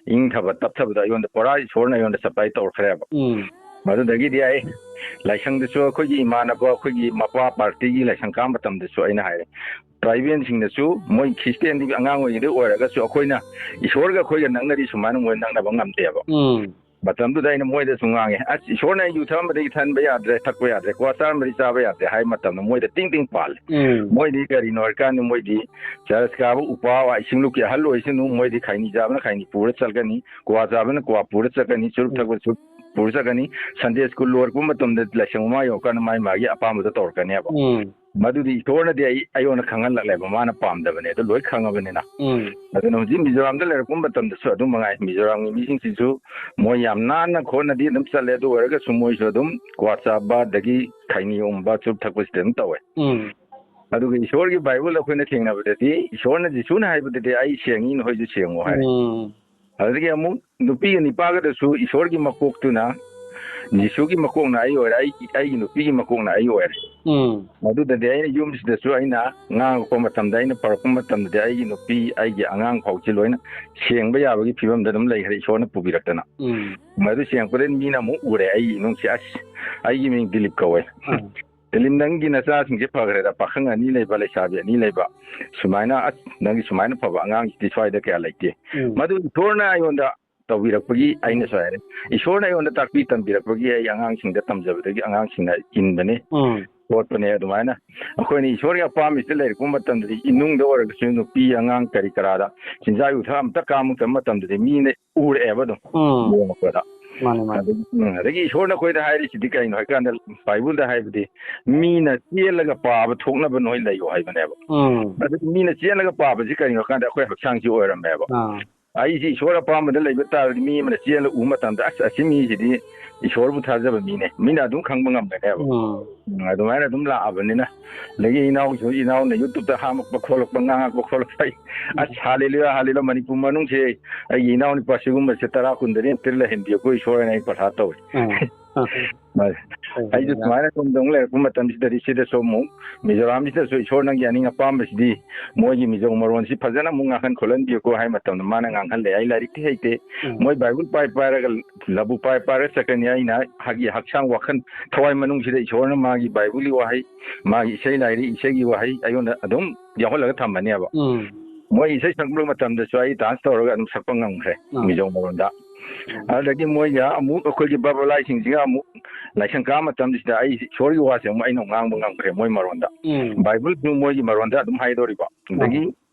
ꯏꯪꯊꯕ, ꯇꯞꯊꯕꯗꯣ ꯑꯩꯉꯣꯟꯗ ꯄꯨꯔꯥ ꯏꯁꯣꯔꯅ ꯑꯩꯉꯣꯟꯗ supply ꯇꯧꯔꯛꯈ꯭ꯔꯦꯕ꯫ ꯎꯝ꯫ ꯃꯗꯨꯗꯒꯤꯗꯤ ꯑꯩ ꯂꯥꯏꯁꯪꯗꯁꯨ ꯑꯩꯈꯣꯏꯒꯤ ꯏꯃꯥꯟꯅꯕ, ꯑꯩꯈꯣꯏꯒꯤ ꯃꯄꯥ party ꯒꯤ ꯂꯥꯏꯁꯪ ꯀꯥꯕ ꯃꯇꯝꯗꯁꯨ ꯑꯩꯅ ꯍꯥꯏꯔꯦ, tribal ꯁꯤꯡꯅꯁꯨ ꯃꯣꯏ ꯈ꯭ꯔꯤꯁꯇꯤꯌꯥꯟꯗꯤ ꯑꯉꯥꯡ ꯑꯣꯏꯔꯤꯉꯩꯗꯩ ꯑꯣꯏꯔꯒꯁꯨ ꯑꯩꯈꯣꯏꯅ ꯏꯁꯣꯔꯒ ꯑꯩꯈꯣꯏꯒ ꯅꯛꯅꯔꯤ ꯁꯨꯃꯥꯏꯅ ꯃꯣꯏ ꯅꯛꯅꯕ ꯉꯝꯗꯦꯕ꯫ ꯎꯝ꯫ ꯃꯇꯝꯗꯨꯗ ꯑꯩꯅ ꯃꯣꯏꯗꯁꯨ ꯉꯥꯡꯉꯦ, "ꯑꯁ, ꯏꯁꯣꯔꯅ ꯑꯩ ꯌꯨ ꯊꯛꯑꯝꯕꯗꯒꯤ ꯊꯛꯍꯟꯕ ꯌꯥꯗ꯭ꯔꯦ, ꯊꯛꯄ ꯌꯥꯗ꯭ꯔꯦ, ꯀ꯭ꯋꯥ ꯆꯥꯔꯝꯕꯗꯒꯤ ꯆꯥꯕ ꯌꯥꯗ꯭ꯔꯦ" ꯍꯥꯏꯕ ꯃꯇꯝꯗ ꯃꯣꯏꯗ ꯇꯤꯡ ꯇꯤꯡ ꯄꯥꯜꯂꯦ꯫ ꯎꯝ꯫ ꯃꯣꯏꯗꯤ ꯀꯔꯤꯅꯣ ꯍꯥꯏꯔꯀꯥꯟꯗ ꯃꯣꯏꯗꯤ ꯆꯔꯆ ꯀꯥꯕ ꯎꯄꯥ ꯋꯥ ꯏꯁꯤꯡ ꯂꯨꯞꯀꯤ ꯑꯍꯜ ꯑꯣꯏꯁꯅꯨ, ꯃꯣꯏꯗꯤ ꯈꯩꯅꯤ ꯆꯥꯕꯅ ꯈꯩꯅꯤ ꯄꯨꯔ ꯆꯠꯀꯅꯤ, ꯀ꯭ꯋꯥ ꯆꯥꯕꯅ ꯀ꯭ꯋꯥ ꯄꯨꯔ ꯆꯠꯀꯅꯤ, ꯆꯨꯔꯨꯞ ꯎꯝ꯫ ꯊꯛꯄ ꯆꯨꯔꯨꯞ ꯄꯨꯔ ꯆꯠꯀꯅꯤ꯫ ꯁꯟꯗꯦ ꯁ꯭ꯀꯨꯜ ꯂꯣꯏꯔꯛꯄ ꯃꯇꯝꯗ ꯂꯥꯏꯁꯪ ꯃꯃꯥꯡ ꯌꯧꯔꯀꯥꯟꯗ ꯃꯥꯏ ꯃꯥꯒꯤ ꯑꯄꯥꯝꯕꯗꯣ ꯇꯧꯔꯛꯀꯅꯦꯕ꯫ ꯎꯝ ꯃꯗꯨꯗꯤ ꯏꯁꯣꯔꯅꯗꯤ ꯑꯩ ꯑꯩꯉꯣꯟꯗ ꯈꯪꯍꯜꯂꯛꯂꯦꯕ, ꯃꯥꯅ ꯄꯥꯝꯗꯕꯅꯦ ꯑꯗꯨ ꯂꯣꯏ ꯈꯪꯉꯕꯅꯤꯅ꯫ ꯎꯝ ꯑꯗꯨꯅ ꯍꯧꯖꯤꯛ ꯃꯤꯖꯣꯔꯥꯝꯗ ꯂꯩꯔꯛꯄ ꯃꯇꯝꯗꯁꯨ ꯑꯗꯨꯝ ꯃꯉꯥꯏ, ꯃꯤꯖꯣꯔꯥꯝꯒꯤ ꯃꯤꯁꯤꯡꯁꯤꯁꯨ ꯃꯣꯏ ꯌꯥꯝ ꯅꯥꯟꯅ ꯈꯣꯠꯅꯗꯤ ꯑꯗꯨꯝ ꯆꯠꯂꯦ, ꯑꯗꯨ ꯑꯣꯏꯔꯒꯁꯨ ꯃꯣꯏꯁꯨ ꯑꯗꯨꯝ ꯀ꯭ꯋꯥ ꯆꯥꯕ ꯑꯗꯒꯤ ꯈꯩꯅꯤ ꯎꯝꯕ, ꯆꯨꯔꯨꯞ ꯊꯛꯄꯁꯤꯗꯤ ꯑꯗꯨꯝ ꯇꯧꯋꯦ꯫ ꯎꯝ ꯑꯗꯨꯒ ꯏꯁꯣꯔꯒꯤ ꯕꯥꯏꯕꯜ ꯑꯩꯈꯣꯏꯅ ꯊꯦꯡꯅꯕꯗꯗꯤ ꯏꯁꯣꯔꯅ, ꯖꯤꯁꯨꯅ ꯍꯥꯏꯕꯗꯗꯤ "ꯑꯩ ꯁꯦꯡꯉꯤ, ꯅꯈꯣꯏꯁꯨ ꯁꯦꯡꯉꯨ" ꯍꯥꯏꯔꯦ꯫ ꯎꯝ ꯑꯗꯨꯗꯒꯤ ꯑꯃꯨꯛ ꯅꯨꯄꯤꯒ ꯅꯤꯄꯥꯒꯗꯁꯨ ꯏꯁꯣꯔꯒꯤ ꯃꯀꯣꯛꯇꯨꯅ, ꯖꯤꯁꯨꯒꯤ ꯃꯀꯣꯛꯅ ꯑꯩ ꯑꯣꯏꯔꯦ, ꯑꯩꯒꯤ ꯑꯩꯒꯤ ꯅꯨꯄꯤꯒꯤ ꯃꯀꯣꯛꯅ ꯑꯩ ꯑꯣꯏꯔꯦ꯫ ꯎꯝ ꯑꯗꯨꯗꯗꯤ ꯑꯩꯅ ꯌꯨꯝꯁꯤꯗꯁꯨ ꯑꯩꯅ ꯉꯥꯡꯉꯛꯄ ꯃꯇꯝꯗ, ꯑꯩꯅ ꯄꯔꯛꯄ ꯃꯇꯝꯗꯗꯤ ꯑꯩꯒꯤ ꯅꯨꯄꯤ, ꯑꯩꯒꯤ ꯑꯉꯥꯡ ꯐꯥꯎꯁꯤ ꯂꯣꯏꯅ ꯁꯦꯡꯕ ꯌꯥꯕꯒꯤ ꯐꯤꯕꯝꯗ ꯑꯗꯨꯝ ꯂꯩꯈ꯭ꯔꯦ, ꯏꯁꯣꯔꯅ ꯄꯨꯕꯤꯔꯛꯇꯅ꯫ ꯎꯝ ꯃꯗꯨ ꯁꯦꯡꯉꯛꯄꯗꯒꯤ ꯃꯤꯅ ꯑꯃꯨꯛ ꯎꯔꯦ ꯑꯩꯒꯤ ꯏꯃꯨꯡꯁꯦ, "ꯑꯁ, ꯑꯩꯒꯤ ꯃꯤꯡ ꯗꯤꯂꯤꯞ ꯀꯧꯋꯦ꯫ ꯑꯥ ꯗꯤꯂꯤꯞ, ꯅꯪꯒꯤ ꯅꯆꯥꯁꯤꯡꯁꯦ ꯐꯈ꯭ꯔꯦꯗ, ꯄꯥꯈꯪ ꯑꯅꯤ ꯂꯩꯕ, ꯂꯩꯁꯥꯕꯤ ꯑꯅꯤ ꯂꯩꯕ, ꯁꯨꯃꯥꯏꯅ, ꯑꯁ, ꯅꯪꯒꯤ ꯁꯨꯃꯥꯏꯅ ꯐꯕ ꯑꯉꯥꯡꯁꯤꯗꯤ ꯁ꯭ꯋꯥꯏꯗ ꯀꯌꯥ ꯂꯩꯇꯦ"꯫ ꯎꯝ ꯃꯗꯨ ꯏꯁꯣꯔꯅ ꯑꯩꯉꯣꯟꯗ ꯇꯧꯕꯤꯔꯛꯄꯒꯤ ꯑꯩꯅꯁꯨ ꯍꯥꯏꯔꯦ, ꯏꯁꯣꯔꯅ ꯑꯩꯉꯣꯟꯗ ꯇꯥꯛꯄꯤ ꯇꯝꯕꯤꯔꯛꯄꯒꯤ ꯑꯩ ꯑꯉꯥꯡꯁꯤꯡꯗ ꯇꯝꯖꯕꯗꯒꯤ ꯑꯉꯥꯡꯁꯤꯡꯅ ꯏꯟꯕꯅꯤ, ꯎꯝ ꯍꯣꯠꯄꯅꯦ꯫ ꯑꯗꯨꯃꯥꯏꯅ ꯑꯩꯈꯣꯏꯅ ꯏꯁꯣꯔꯒꯤ ꯑꯄꯥꯝꯕꯁꯤꯗ ꯂꯩꯔꯛꯄ ꯃꯇꯝꯗꯗꯤ ꯏꯃꯨꯡꯗ ꯑꯣꯏꯔꯒꯁꯨ ꯅꯨꯄꯤ ꯑꯉꯥꯡ ꯀꯔꯤ ꯀꯔꯥꯗ ꯆꯤꯟꯖꯥꯛ ꯌꯨꯊꯛ ꯑꯝꯇ ꯀꯥꯝꯃꯛꯇꯕ ꯃꯇꯝꯗꯗꯤ ꯃꯤꯅ ꯎꯔꯛꯑꯦꯕ ꯑꯗꯨꯝ ꯎꯝ ꯌꯦꯡꯉꯛꯄꯗ꯫ ꯃꯥꯅꯦ ꯃꯥꯅꯦ ꯑꯗꯒꯤ, ꯎꯝ, ꯑꯗꯒꯤ ꯏꯁꯣꯔꯅ ꯑꯩꯈꯣꯏꯗ ꯍꯥꯏꯔꯤꯁꯤꯗꯤ ꯀꯩꯅꯣ ꯍꯥꯏꯀꯥꯟꯗ, ꯕꯥꯏꯕꯜꯗ ꯍꯥꯏꯕꯗꯤ ꯃꯤꯅ ꯆꯦꯜꯂꯒ ꯄꯥꯕ ꯊꯣꯛꯅꯕ ꯅꯣꯏ ꯂꯩꯌꯣ ꯍꯥꯏꯕꯅꯦꯕ꯫ ꯎꯝ ꯑꯗꯨꯗꯤ ꯃꯤꯅ ꯆꯦꯜꯂꯒ ꯄꯥꯕꯁꯤ ꯀꯩꯅꯣ ꯍꯥꯏꯀꯥꯟꯗ ꯑꯩꯈꯣꯏ ꯍꯛꯆꯥꯡꯁꯤ ꯑꯣꯏꯔꯝꯃꯦꯕ꯫ ꯑꯥ ꯑꯩꯁꯤ ꯏꯁꯣꯔ ꯑꯄꯥꯝꯕꯗ ꯂꯩꯕ ꯇꯥꯔꯗꯤ ꯃꯤ ꯑꯃꯅ ꯆꯦꯜꯂ ꯎꯕ ꯃꯇꯝꯗ, "ꯑꯁ, ꯑꯁꯤ ꯃꯤꯁꯤꯗꯤ ꯏꯁꯣꯔꯕꯨ ꯊꯥꯖꯕ ꯃꯤꯅꯦ", ꯃꯤꯅ ꯑꯗꯨꯝ ꯈꯪꯕ ꯉꯝꯒꯅꯦꯕ꯫ ꯎꯝ ꯎꯝ, ꯑꯗꯨꯃꯥꯏꯅ ꯑꯗꯨꯝ ꯂꯥꯛꯑꯕꯅꯤꯅ꯫ ꯑꯗꯒꯤ ꯏꯅꯥꯎꯁꯨ, ꯏꯅꯥꯎꯅ ꯌꯨꯇ꯭ꯌꯨꯕꯇ ꯍꯥꯝꯃꯛꯄ ꯈꯣꯠꯂꯛꯄ, ꯉꯥꯡꯉꯛꯄ ꯈꯣꯠꯂꯛꯄ, ꯑꯩ, "ꯑꯁ, ꯍꯥꯂꯦꯂꯨꯌꯥ, ꯍꯥꯂꯦꯂꯨꯌꯥ, ꯃꯅꯤꯄꯨꯔ ꯃꯅꯨꯡꯁꯦ ꯑꯩꯒꯤ ꯏꯅꯥꯎ ꯅꯨꯄꯥ ꯁꯤꯒꯨꯝꯕꯁꯦ ꯇꯔꯥ ꯀꯨꯟꯗꯗꯤ ꯑꯝꯇ ꯂꯩꯍꯟꯕꯤꯌꯨꯀꯣ ꯏꯁꯣꯔ" ꯍꯥꯏꯅ ꯑꯩ ꯄ꯭ꯔꯊꯥ ꯇꯧꯋꯦ꯫ ꯎꯝ ꯑꯩꯁꯨ ꯁꯨꯃꯥꯏꯅ ꯁꯨꯝ ꯇꯧ ꯂꯩꯔꯛꯄ ꯃꯇꯝꯁꯤꯗꯗꯤ ꯁꯤꯗꯁꯨ ꯑꯃꯨꯛ ꯃꯤꯖꯣꯔꯥꯝꯁꯤꯗꯁꯨ "ꯏꯁꯣꯔ, ꯅꯪꯒꯤ ꯑꯅꯤꯡ ꯑꯄꯥꯝꯕꯁꯤꯗꯤ ꯃꯣꯏꯒꯤ ꯃꯤꯖꯣ ꯃꯔꯣꯟꯁꯤ ꯐꯖꯅ ꯑꯃꯨꯛ ꯉꯥꯡꯍꯟ ꯈꯣꯠꯍꯟꯕꯤꯌꯨꯀꯣ" ꯍꯥꯏ ꯃꯇꯝꯗ ꯃꯥꯅ ꯉꯥꯡꯍꯜꯂꯦ꯫ ꯑꯩ ꯂꯥꯏꯔꯤꯛꯇꯤ ꯍꯩꯇꯦ, ꯎꯝ ꯃꯣꯏ ꯕꯥꯏꯕꯜ ꯄꯥꯏ ꯄꯥꯏꯔꯒ, ꯂꯕꯨꯛ ꯄꯥꯏ ꯄꯥꯏꯔꯒ ꯆꯠꯀꯅꯤ꯫ ꯑꯩꯅ ꯍꯥꯏꯒꯤ ꯍꯛꯆꯥꯡ, ꯋꯥꯈꯜ, ꯊꯋꯥꯏ ꯃꯅꯨꯡꯁꯤꯗ ꯏꯁꯣꯔꯅ ꯃꯥꯒꯤ ꯕꯥꯏꯕꯜꯒꯤ ꯋꯥꯍꯩ, ꯃꯥꯒꯤ ꯏꯁꯩ ꯂꯥꯏꯔꯤ, ꯏꯁꯩꯒꯤ ꯋꯥꯍꯩ ꯑꯩꯉꯣꯟꯗ ꯑꯗꯨꯝ ꯌꯥꯎꯍꯜꯂꯒ ꯊꯝꯃꯅꯦꯕ꯫ ꯎꯝ ꯃꯣꯏ ꯏꯁꯩ ꯁꯛꯄ ꯃꯇꯝꯗꯁꯨ ꯑꯩ ꯗꯥꯟꯁ ꯇꯧꯔꯒ ꯑꯗꯨꯝ ꯁꯛꯄ ꯉꯝꯈ꯭ꯔꯦ ꯑꯥ꯫ ꯃꯤꯖꯣ ꯃꯔꯣꯟꯗ꯫ ꯎꯝ꯫ ꯑꯗꯨꯗꯒꯤ ꯃꯣꯏꯒ ꯑꯃꯨꯛ ꯑꯩꯈꯣꯏꯒꯤ ꯕꯥꯕꯂꯥꯏꯁꯤꯡꯁꯤꯒ ꯑꯃꯨꯛ ꯂꯥꯏꯁꯪ ꯀꯥ ꯃꯇꯝꯁꯤꯗ ꯑꯩ ꯏꯁꯣꯔꯒꯤ ꯋꯥꯁꯦ ꯑꯃꯨꯛ ꯑꯩꯅ ꯉꯥꯡꯕ ꯉꯝꯈ꯭ꯔꯦ ꯃꯣꯏ ꯃꯔꯣꯟꯗ꯫ ꯎꯝ ꯕꯥꯏꯕꯜꯁꯨ ꯃꯣꯏꯒꯤ ꯃꯔꯣꯟꯗ ꯑꯗꯨꯝ ꯍꯥꯏꯗꯣꯔꯤꯕ꯫ ꯑꯗꯒꯤ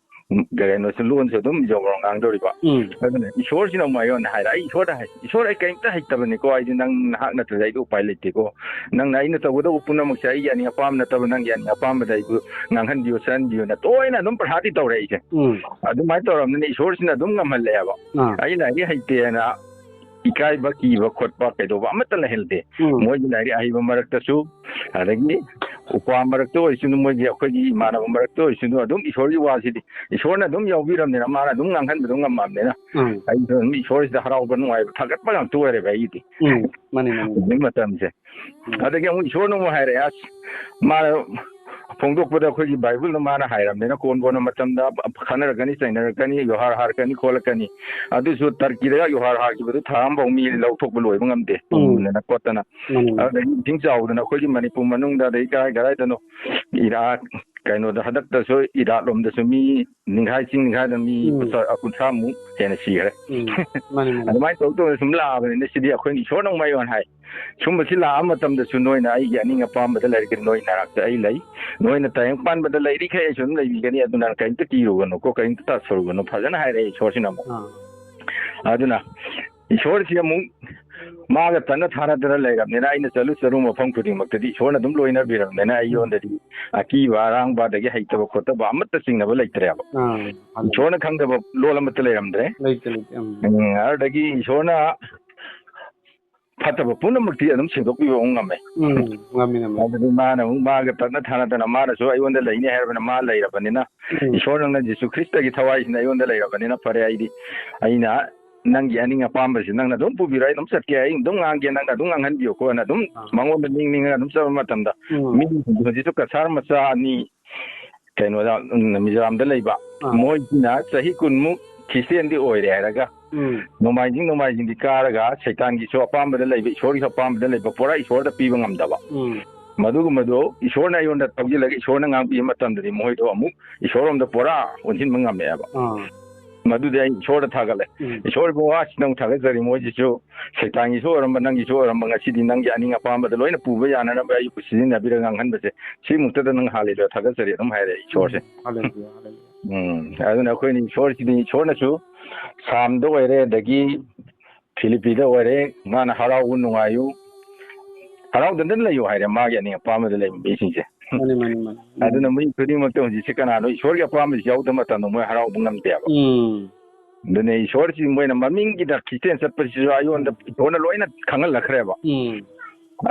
ꯎꯝ, ꯀꯩꯅꯣꯁꯨ, ꯂꯣꯟꯁꯨ ꯑꯗꯨꯝ ꯖꯣꯕꯔꯣ ꯉꯥꯡꯗꯧꯔꯤꯕ꯫ ꯎꯝ꯫ ꯑꯗꯨꯅ ꯏꯁꯣꯔꯁꯤꯅ ꯑꯃꯨꯛ ꯑꯩꯉꯣꯟꯗ ꯍꯥꯏꯔꯦ, "ꯑꯩ ꯏꯁꯣꯔꯗ ꯍꯥꯏ, ꯏꯁꯣꯔ, ꯑꯩ ꯀꯔꯤꯝꯇ ꯍꯩꯇꯕꯅꯤꯀꯣ, ꯑꯩꯗꯤ ꯅꯪ, ꯅꯍꯥꯛ ꯅꯠꯇ꯭ꯔꯗꯤ ꯑꯩꯗꯤ ꯎꯄꯥꯏ ꯂꯩꯇꯦꯀꯣ, ꯅꯪꯅ ꯑꯩꯅ ꯇꯧꯒꯗꯧꯕ ꯄꯨꯝꯅꯃꯛꯁꯦ ꯑꯩꯒꯤ ꯑꯅꯤꯡ ꯑꯄꯥꯝꯕ ꯅꯠꯇꯕ, ꯅꯪꯒꯤ ꯑꯅꯤꯡ ꯑꯄꯥꯝꯕꯗ ꯑꯩꯕꯨ ꯉꯥꯡꯍꯟꯕꯤꯌꯨ, ꯆꯠꯍꯟꯕꯤꯌꯨꯅ" ꯇꯣꯏꯅ ꯑꯗꯨꯝ ꯄ꯭ꯔꯊꯥꯗꯤ ꯇꯧꯔꯦ ꯑꯩꯁꯦ꯫ ꯎꯝ꯫ ꯑꯗꯨꯃꯥꯏꯅ ꯇꯧꯔꯕꯅꯤꯅ ꯏꯁꯣꯔꯁꯤꯅ ꯑꯗꯨꯝ ꯉꯝꯍꯜꯂꯦꯕ꯫ ꯑꯥ꯫ ꯑꯩ ꯂꯥꯏꯔꯤꯛ ꯍꯩꯇꯦꯅ ꯏꯀꯥꯏꯕ, ꯀꯤꯕ ꯈꯣꯠꯄ ꯀꯩꯗꯧꯕ ꯑꯃꯠꯇ ꯂꯩꯍꯟꯗꯦ꯫ ꯎꯝ꯫ ꯃꯣꯏꯒꯤ ꯂꯥꯏꯔꯤꯛ ꯑꯍꯩꯕ ꯃꯔꯛꯇꯁꯨ, ꯑꯗꯒꯤ ꯎꯄꯥ ꯃꯔꯛꯇ ꯑꯣꯏꯁꯅꯨ, ꯃꯣꯏꯒꯤ, ꯑꯩꯈꯣꯏꯒꯤ ꯏꯃꯥꯟꯅꯕ ꯃꯔꯛꯇ ꯑꯣꯏꯁꯅꯨ, ꯑꯗꯨꯝ ꯏꯁꯣꯔꯒꯤ ꯋꯥꯁꯤꯗꯤ ꯏꯁꯣꯔꯅ ꯑꯗꯨꯝ ꯌꯥꯎꯕꯤꯔꯕꯅꯤꯅ, ꯃꯥꯅ ꯑꯗꯨꯝ ꯉꯥꯡꯍꯟꯕꯗꯣ ꯉꯝꯃꯕꯅꯤꯅ, ꯎꯝ꯫ ꯑꯩꯁꯨ ꯑꯗꯨꯝ ꯏꯁꯣꯔꯁꯤꯗ ꯍꯔꯥꯎꯕ, ꯅꯨꯡꯉꯥꯏꯕ, ꯊꯥꯒꯠꯄ ꯉꯥꯛꯇ ꯑꯣꯏꯔꯦꯕ ꯑꯩꯒꯤꯗꯤ꯫ ꯎꯝ, ꯃꯥꯅꯤ, ꯃꯥꯅꯤ, ꯃꯥꯅꯤ꯫ ꯍꯧꯖꯤꯛ ꯃꯇꯝꯁꯦ꯫ ꯎꯝ꯫ ꯑꯗꯒꯤ ꯑꯃꯨꯛ ꯏꯁꯣꯔꯅ ꯑꯃꯨꯛ ꯍꯥꯏꯔꯛꯑꯦ, ꯑꯁ, ꯃꯥꯅ ꯐꯣꯡꯗꯣꯛꯄꯗ ꯑꯩꯈꯣꯏꯒꯤ ꯕꯥꯏꯕꯜꯗ ꯃꯥꯅ ꯍꯥꯏꯔꯕꯅꯤꯅ, ꯀꯣꯟ ꯀꯣꯟꯅ ꯃꯇꯝꯗ ꯈꯟꯅꯔꯛꯀꯅꯤ, ꯆꯩꯅꯔꯛꯀꯅꯤ, ꯌꯣꯍꯥꯔ ꯍꯥꯔꯛꯀꯅꯤ, ꯈꯣꯠꯂꯛꯀꯅꯤ꯫ ꯑꯗꯨꯁꯨ ꯇꯔꯀꯤꯗꯒ ꯌꯣꯍꯥꯔ ꯍꯥꯔꯈꯤꯕꯗꯨ ꯊꯥ ꯑꯃꯐꯥꯎ ꯃꯤ ꯂꯧꯊꯣꯛꯄ ꯂꯣꯏꯕ ꯉꯝꯗꯦ, ꯎꯝ꯫ ꯄꯨꯝꯗꯅ ꯈꯣꯠꯇꯅ꯫ ꯃꯥꯅꯤ, ꯃꯥꯅꯤ꯫ ꯑꯗꯒꯤ ꯏꯁꯤꯡ ꯆꯥꯎꯗꯅ ꯑꯩꯈꯣꯏꯒꯤ ꯃꯅꯤꯄꯨꯔ ꯃꯅꯨꯡꯗ, ꯑꯗꯩ ꯀꯔꯥꯏ ꯀꯔꯥꯏꯗꯅꯣ, ꯏꯔꯥꯛ, ꯀꯩꯅꯣꯗ, ꯍꯟꯗꯛꯇꯁꯨ ꯏꯔꯥꯠ ꯂꯣꯝꯗꯁꯨ ꯃꯤ ꯅꯤꯡꯈꯥꯏ, ꯆꯤꯡ ꯅꯤꯡꯈꯥꯏꯗꯅ ꯃꯤ ꯎꯝ꯫ ꯀꯨꯟꯊ꯭ꯔꯥ-, ꯀꯨꯟꯊ꯭ꯔꯥꯃꯨꯛ ꯍꯦꯟꯅ ꯁꯤꯈ꯭ꯔꯦ꯫ ꯎꯝ꯫ ꯃꯥꯅꯤ, ꯃꯥꯅꯤ꯫ ꯑꯗꯨꯃꯥꯏꯅ ꯇꯧ ꯇꯧꯅ ꯁꯨꯝ ꯂꯥꯛꯑꯕꯅꯤꯅ, ꯁꯤꯗꯤ ꯑꯩꯈꯣꯏꯅ ꯏꯁꯣꯔꯅ ꯑꯃꯨꯛ ꯃꯥꯏꯌꯣꯟ ꯍꯥꯏ꯫ ꯁꯨꯝꯕꯁꯤ ꯂꯥꯛꯑ ꯃꯇꯝꯗꯁꯨ ꯅꯣꯏꯅ ꯑꯩꯒꯤ ꯑꯅꯤꯡ ꯑꯄꯥꯝꯕꯗ ꯂꯩꯔꯒꯗꯤ ꯅꯣꯏ ꯅꯥꯔꯛꯇ ꯑꯩ ꯂꯩ꯫ ꯅꯣꯏꯅ ꯇꯥꯏꯕꯪ ꯄꯥꯟꯕꯗ ꯂꯩꯔꯤꯈꯩ ꯑꯩꯁꯨ ꯑꯗꯨꯝ ꯂꯩꯕꯤꯒꯅꯤ꯫ ꯑꯗꯨꯅ ꯀꯔꯤꯝꯇ ꯀꯤꯔꯨꯒꯅꯨꯀꯣ, ꯀꯔꯤꯝꯇ ꯇꯥꯁꯔꯨꯒꯅꯨ, ꯐꯖꯅ ꯍꯥꯏꯔꯛꯑꯦ ꯏꯁꯣꯔꯁꯤꯅ ꯑꯃꯨꯛ꯫ ꯑꯥ꯫ ꯑꯗꯨꯅ ꯏꯁꯣꯔꯁꯤ ꯑꯃꯨꯛ ꯃꯥꯒ ꯇꯠꯅ ꯊꯥꯅꯗꯅ ꯂꯩꯔꯕꯅꯤꯅ, ꯑꯩꯅ ꯆꯠꯂꯨ ꯆꯠꯂꯨ ꯃꯐꯝ ꯈꯨꯗꯤꯡꯃꯛꯇꯗꯤ ꯏꯁꯣꯔꯅ ꯑꯗꯨꯝ ꯂꯣꯏꯅꯕꯤꯔꯕꯅꯤꯅ, ꯑꯩꯉꯣꯟꯗꯗꯤ ꯑꯀꯤꯕ ꯑꯔꯥꯡꯕ ꯑꯗꯒꯤ ꯍꯩꯇꯕ ꯈꯣꯠꯇꯕ ꯑꯃꯠꯇ ꯆꯤꯡꯅꯕ ꯂꯩꯇ꯭ꯔꯦꯕ꯫ ꯑꯥ, ꯍꯜꯂꯦ꯫ ꯏꯁꯣꯔꯅ ꯈꯪꯗꯕ ꯂꯣꯜ ꯑꯃꯠꯇ ꯂꯩꯔꯝꯗ꯭ꯔꯦ꯫ ꯂꯩꯇꯦ, ꯂꯩꯇꯦ꯫ ꯎꯝ꯫ ꯎꯝ, ꯑꯗꯨꯗꯒꯤ ꯏꯁꯣꯔꯅ ꯐꯠꯇꯕ ꯄꯨꯝꯅꯃꯛꯇꯤ ꯑꯗꯨꯝ ꯁꯦꯡꯗꯣꯛꯄꯤꯕ ꯑꯃꯨꯛ ꯉꯝꯃꯦ꯫ ꯎꯝ, ꯉꯝꯃꯤ, ꯉꯝꯃꯤ꯫ ꯑꯗꯨꯗꯤ ꯃꯥꯅ ꯑꯃꯨꯛ ꯃꯥꯒ ꯇꯠꯅ ꯊꯥꯅꯗꯅ, ꯃꯥꯅꯁꯨ ꯑꯩꯉꯣꯟꯗ ꯂꯩꯅꯤ ꯍꯥꯏꯔꯕꯅꯤꯅ, ꯃꯥ ꯂꯩꯔꯕꯅꯤꯅ, ꯎꯝ꯫ ꯏꯁꯣꯔ ꯅꯪꯅ ꯖꯤꯁꯨ ꯈ꯭ꯔꯤꯁꯇꯒꯤ ꯊꯋꯥꯏꯁꯤꯅ ꯑꯩꯉꯣꯟꯗ ꯂꯩꯔꯕꯅꯤꯅ, ꯐꯔꯦ, ꯑꯩꯗꯤ ꯑꯩꯅ ꯅꯪꯒꯤ ꯑꯅꯤꯡ ꯑꯄꯥꯝꯕꯁꯤ ꯅꯪꯅ ꯑꯗꯨꯝ ꯄꯨꯕꯤꯔꯣ, ꯑꯩ ꯑꯗꯨꯝ ꯆꯠꯀꯦ, ꯑꯩ ꯑꯗꯨꯝ ꯉꯥꯡꯒꯦ, ꯅꯪꯅ ꯑꯗꯨꯝ ꯉꯥꯡꯍꯟꯕꯤꯌꯨꯀꯣꯅ ꯑꯗꯨꯝ ꯑꯥ꯫ ꯃꯉꯣꯟꯗ ꯅꯤꯡ ꯅꯤꯡꯉꯒ ꯑꯗꯨꯝ ꯆꯠꯄ ꯃꯇꯝꯗ, ꯎꯝ꯫ ꯃꯤ ꯍꯧꯖꯤꯛꯁꯨ ꯀꯁꯥꯔ ꯃꯆꯥ ꯑꯅꯤ ꯀꯩꯅꯣꯗ, ꯎꯝ, ꯃꯤꯖꯣꯔꯥꯝꯗ ꯂꯩꯕ, ꯑꯥ꯫ ꯃꯣꯏꯁꯤꯅ ꯆꯍꯤ ꯀꯨꯟꯃꯨꯛ ꯈ꯭ꯔꯤꯁꯇꯦꯟꯗꯤ ꯑꯣꯏꯔꯦ ꯍꯥꯏꯔꯒ, ꯎꯝ꯫ ꯅꯣꯡꯃꯥꯏꯖꯤꯡ, ꯅꯣꯡꯃꯥꯏꯖꯤꯡꯗꯤ ꯀꯥꯔꯒ ꯁꯩꯇꯥꯟꯒꯤꯁꯨ ꯑꯄꯥꯝꯕꯗ ꯂꯩꯕ, ꯏꯁꯣꯔꯒꯤꯁꯨ ꯑꯄꯥꯝꯕꯗ ꯂꯩꯕ, ꯄꯨꯔꯥ ꯏꯁꯣꯔꯗ ꯄꯤꯕ ꯉꯝꯗꯕ꯫ ꯎꯝ꯫ ꯃꯗꯨꯒꯨꯝꯕꯗꯣ ꯏꯁꯣꯔꯅ ꯑꯩꯉꯣꯟꯗ ꯊꯧꯖꯤꯜꯂꯒ ꯏꯁꯣꯔꯅ ꯉꯥꯡꯕꯤꯕ ꯃꯇꯝꯗꯗꯤ ꯃꯈꯣꯏꯗꯣ ꯑꯃꯨꯛ ꯏꯁꯣꯔꯔꯣꯝꯗ ꯄꯨꯔꯥ ꯑꯣꯟꯁꯤꯟꯕ ꯉꯝꯃꯦꯕ꯫ ꯑꯥ꯫ ꯃꯗꯨꯗꯤ ꯑꯩ ꯏꯁꯣꯔꯗ ꯊꯥꯒꯠꯂꯦ꯫ ꯎꯝ꯫ ꯏꯁꯣꯔ ꯏꯕꯨꯡꯉꯣ, ꯑꯁ, ꯅꯪ ꯊꯥꯒꯠꯆꯔꯤ, ꯃꯣꯏꯁꯤꯁꯨ ꯁꯩꯇꯥꯟꯒꯤꯁꯨ ꯑꯣꯏꯔꯝꯕ, ꯅꯪꯒꯤꯁꯨ ꯑꯣꯏꯔꯝꯕ, ꯉꯁꯤꯗꯤ ꯅꯪꯒꯤ ꯑꯅꯤꯡ ꯑꯄꯥꯝꯕꯗ ꯂꯣꯏꯅ ꯄꯨꯕ ꯌꯥꯅꯅꯕ ꯑꯩꯕꯨ ꯁꯤꯖꯤꯟꯅꯕꯤꯔꯒ ꯉꯥꯡꯍꯟꯕꯁꯦ, ꯁꯤꯃꯨꯛꯇꯗ ꯅꯪ ꯍꯥꯂꯦꯂꯨꯌꯥ ꯊꯥꯒꯠꯆꯔꯤ ꯑꯗꯨꯝ ꯍꯥꯏꯔꯦ ꯏꯁꯣꯔꯁꯦ꯫ ꯎꯝ꯫ ꯍꯥꯂꯦꯂꯨꯌꯥ, ꯍꯥꯂꯦꯂꯨꯌꯥ꯫ ꯎꯝ, ꯑꯗꯨꯅ ꯑꯩꯈꯣꯏꯅ ꯏꯁꯣꯔꯁꯤꯗꯤ, ꯏꯁꯣꯔꯅꯁꯨ ꯁꯥꯝꯗ ꯑꯣꯏꯔꯦ, ꯑꯗꯒꯤ ꯐꯤꯂꯤꯄꯤꯗ ꯑꯣꯏꯔꯦ, ꯃꯥꯅ "ꯍꯔꯥꯎꯕ ꯅꯨꯡꯉꯥꯏꯌꯨ, ꯍꯔꯥꯎꯗꯅ ꯂꯩꯌꯨ" ꯍꯥꯏꯔꯦ ꯃꯥꯒꯤ ꯑꯅꯤꯡ ꯑꯄꯥꯝꯕꯗ ꯂꯩꯕ ꯃꯤꯁꯤꯡꯁꯦ꯫ ꯃꯥꯅꯤ, ꯃꯥꯅꯤ, ꯃꯥꯅꯤ꯫ ꯑꯗꯨꯅ ꯃꯤ ꯈꯨꯗꯤꯡꯃꯛꯇ ꯍꯧꯖꯤꯛꯁꯦ ꯀꯅꯥꯅꯣ ꯏꯁꯣꯔꯒꯤ ꯑꯄꯥꯝꯕꯁꯤ ꯌꯥꯎꯗꯕ ꯃꯇꯝꯗ ꯃꯣꯏ ꯍꯔꯥꯎꯕ ꯉꯝꯗꯦꯕ꯫ ꯎꯝ꯫ ꯑꯗꯨꯅ ꯏꯁꯣꯔꯁꯤ ꯃꯣꯏꯅ ꯃꯃꯤꯡꯒꯤꯗ ꯈ꯭ꯔꯤꯁꯇꯦꯟ ꯆꯠꯄꯁꯤꯁꯨ ꯑꯩꯉꯣꯟꯗ ꯎꯝ꯫ ꯏꯁꯣꯔꯅ ꯂꯣꯏꯅ ꯈꯪꯍꯜꯂꯛꯈ꯭ꯔꯦꯕ꯫ ꯎꯝ꯫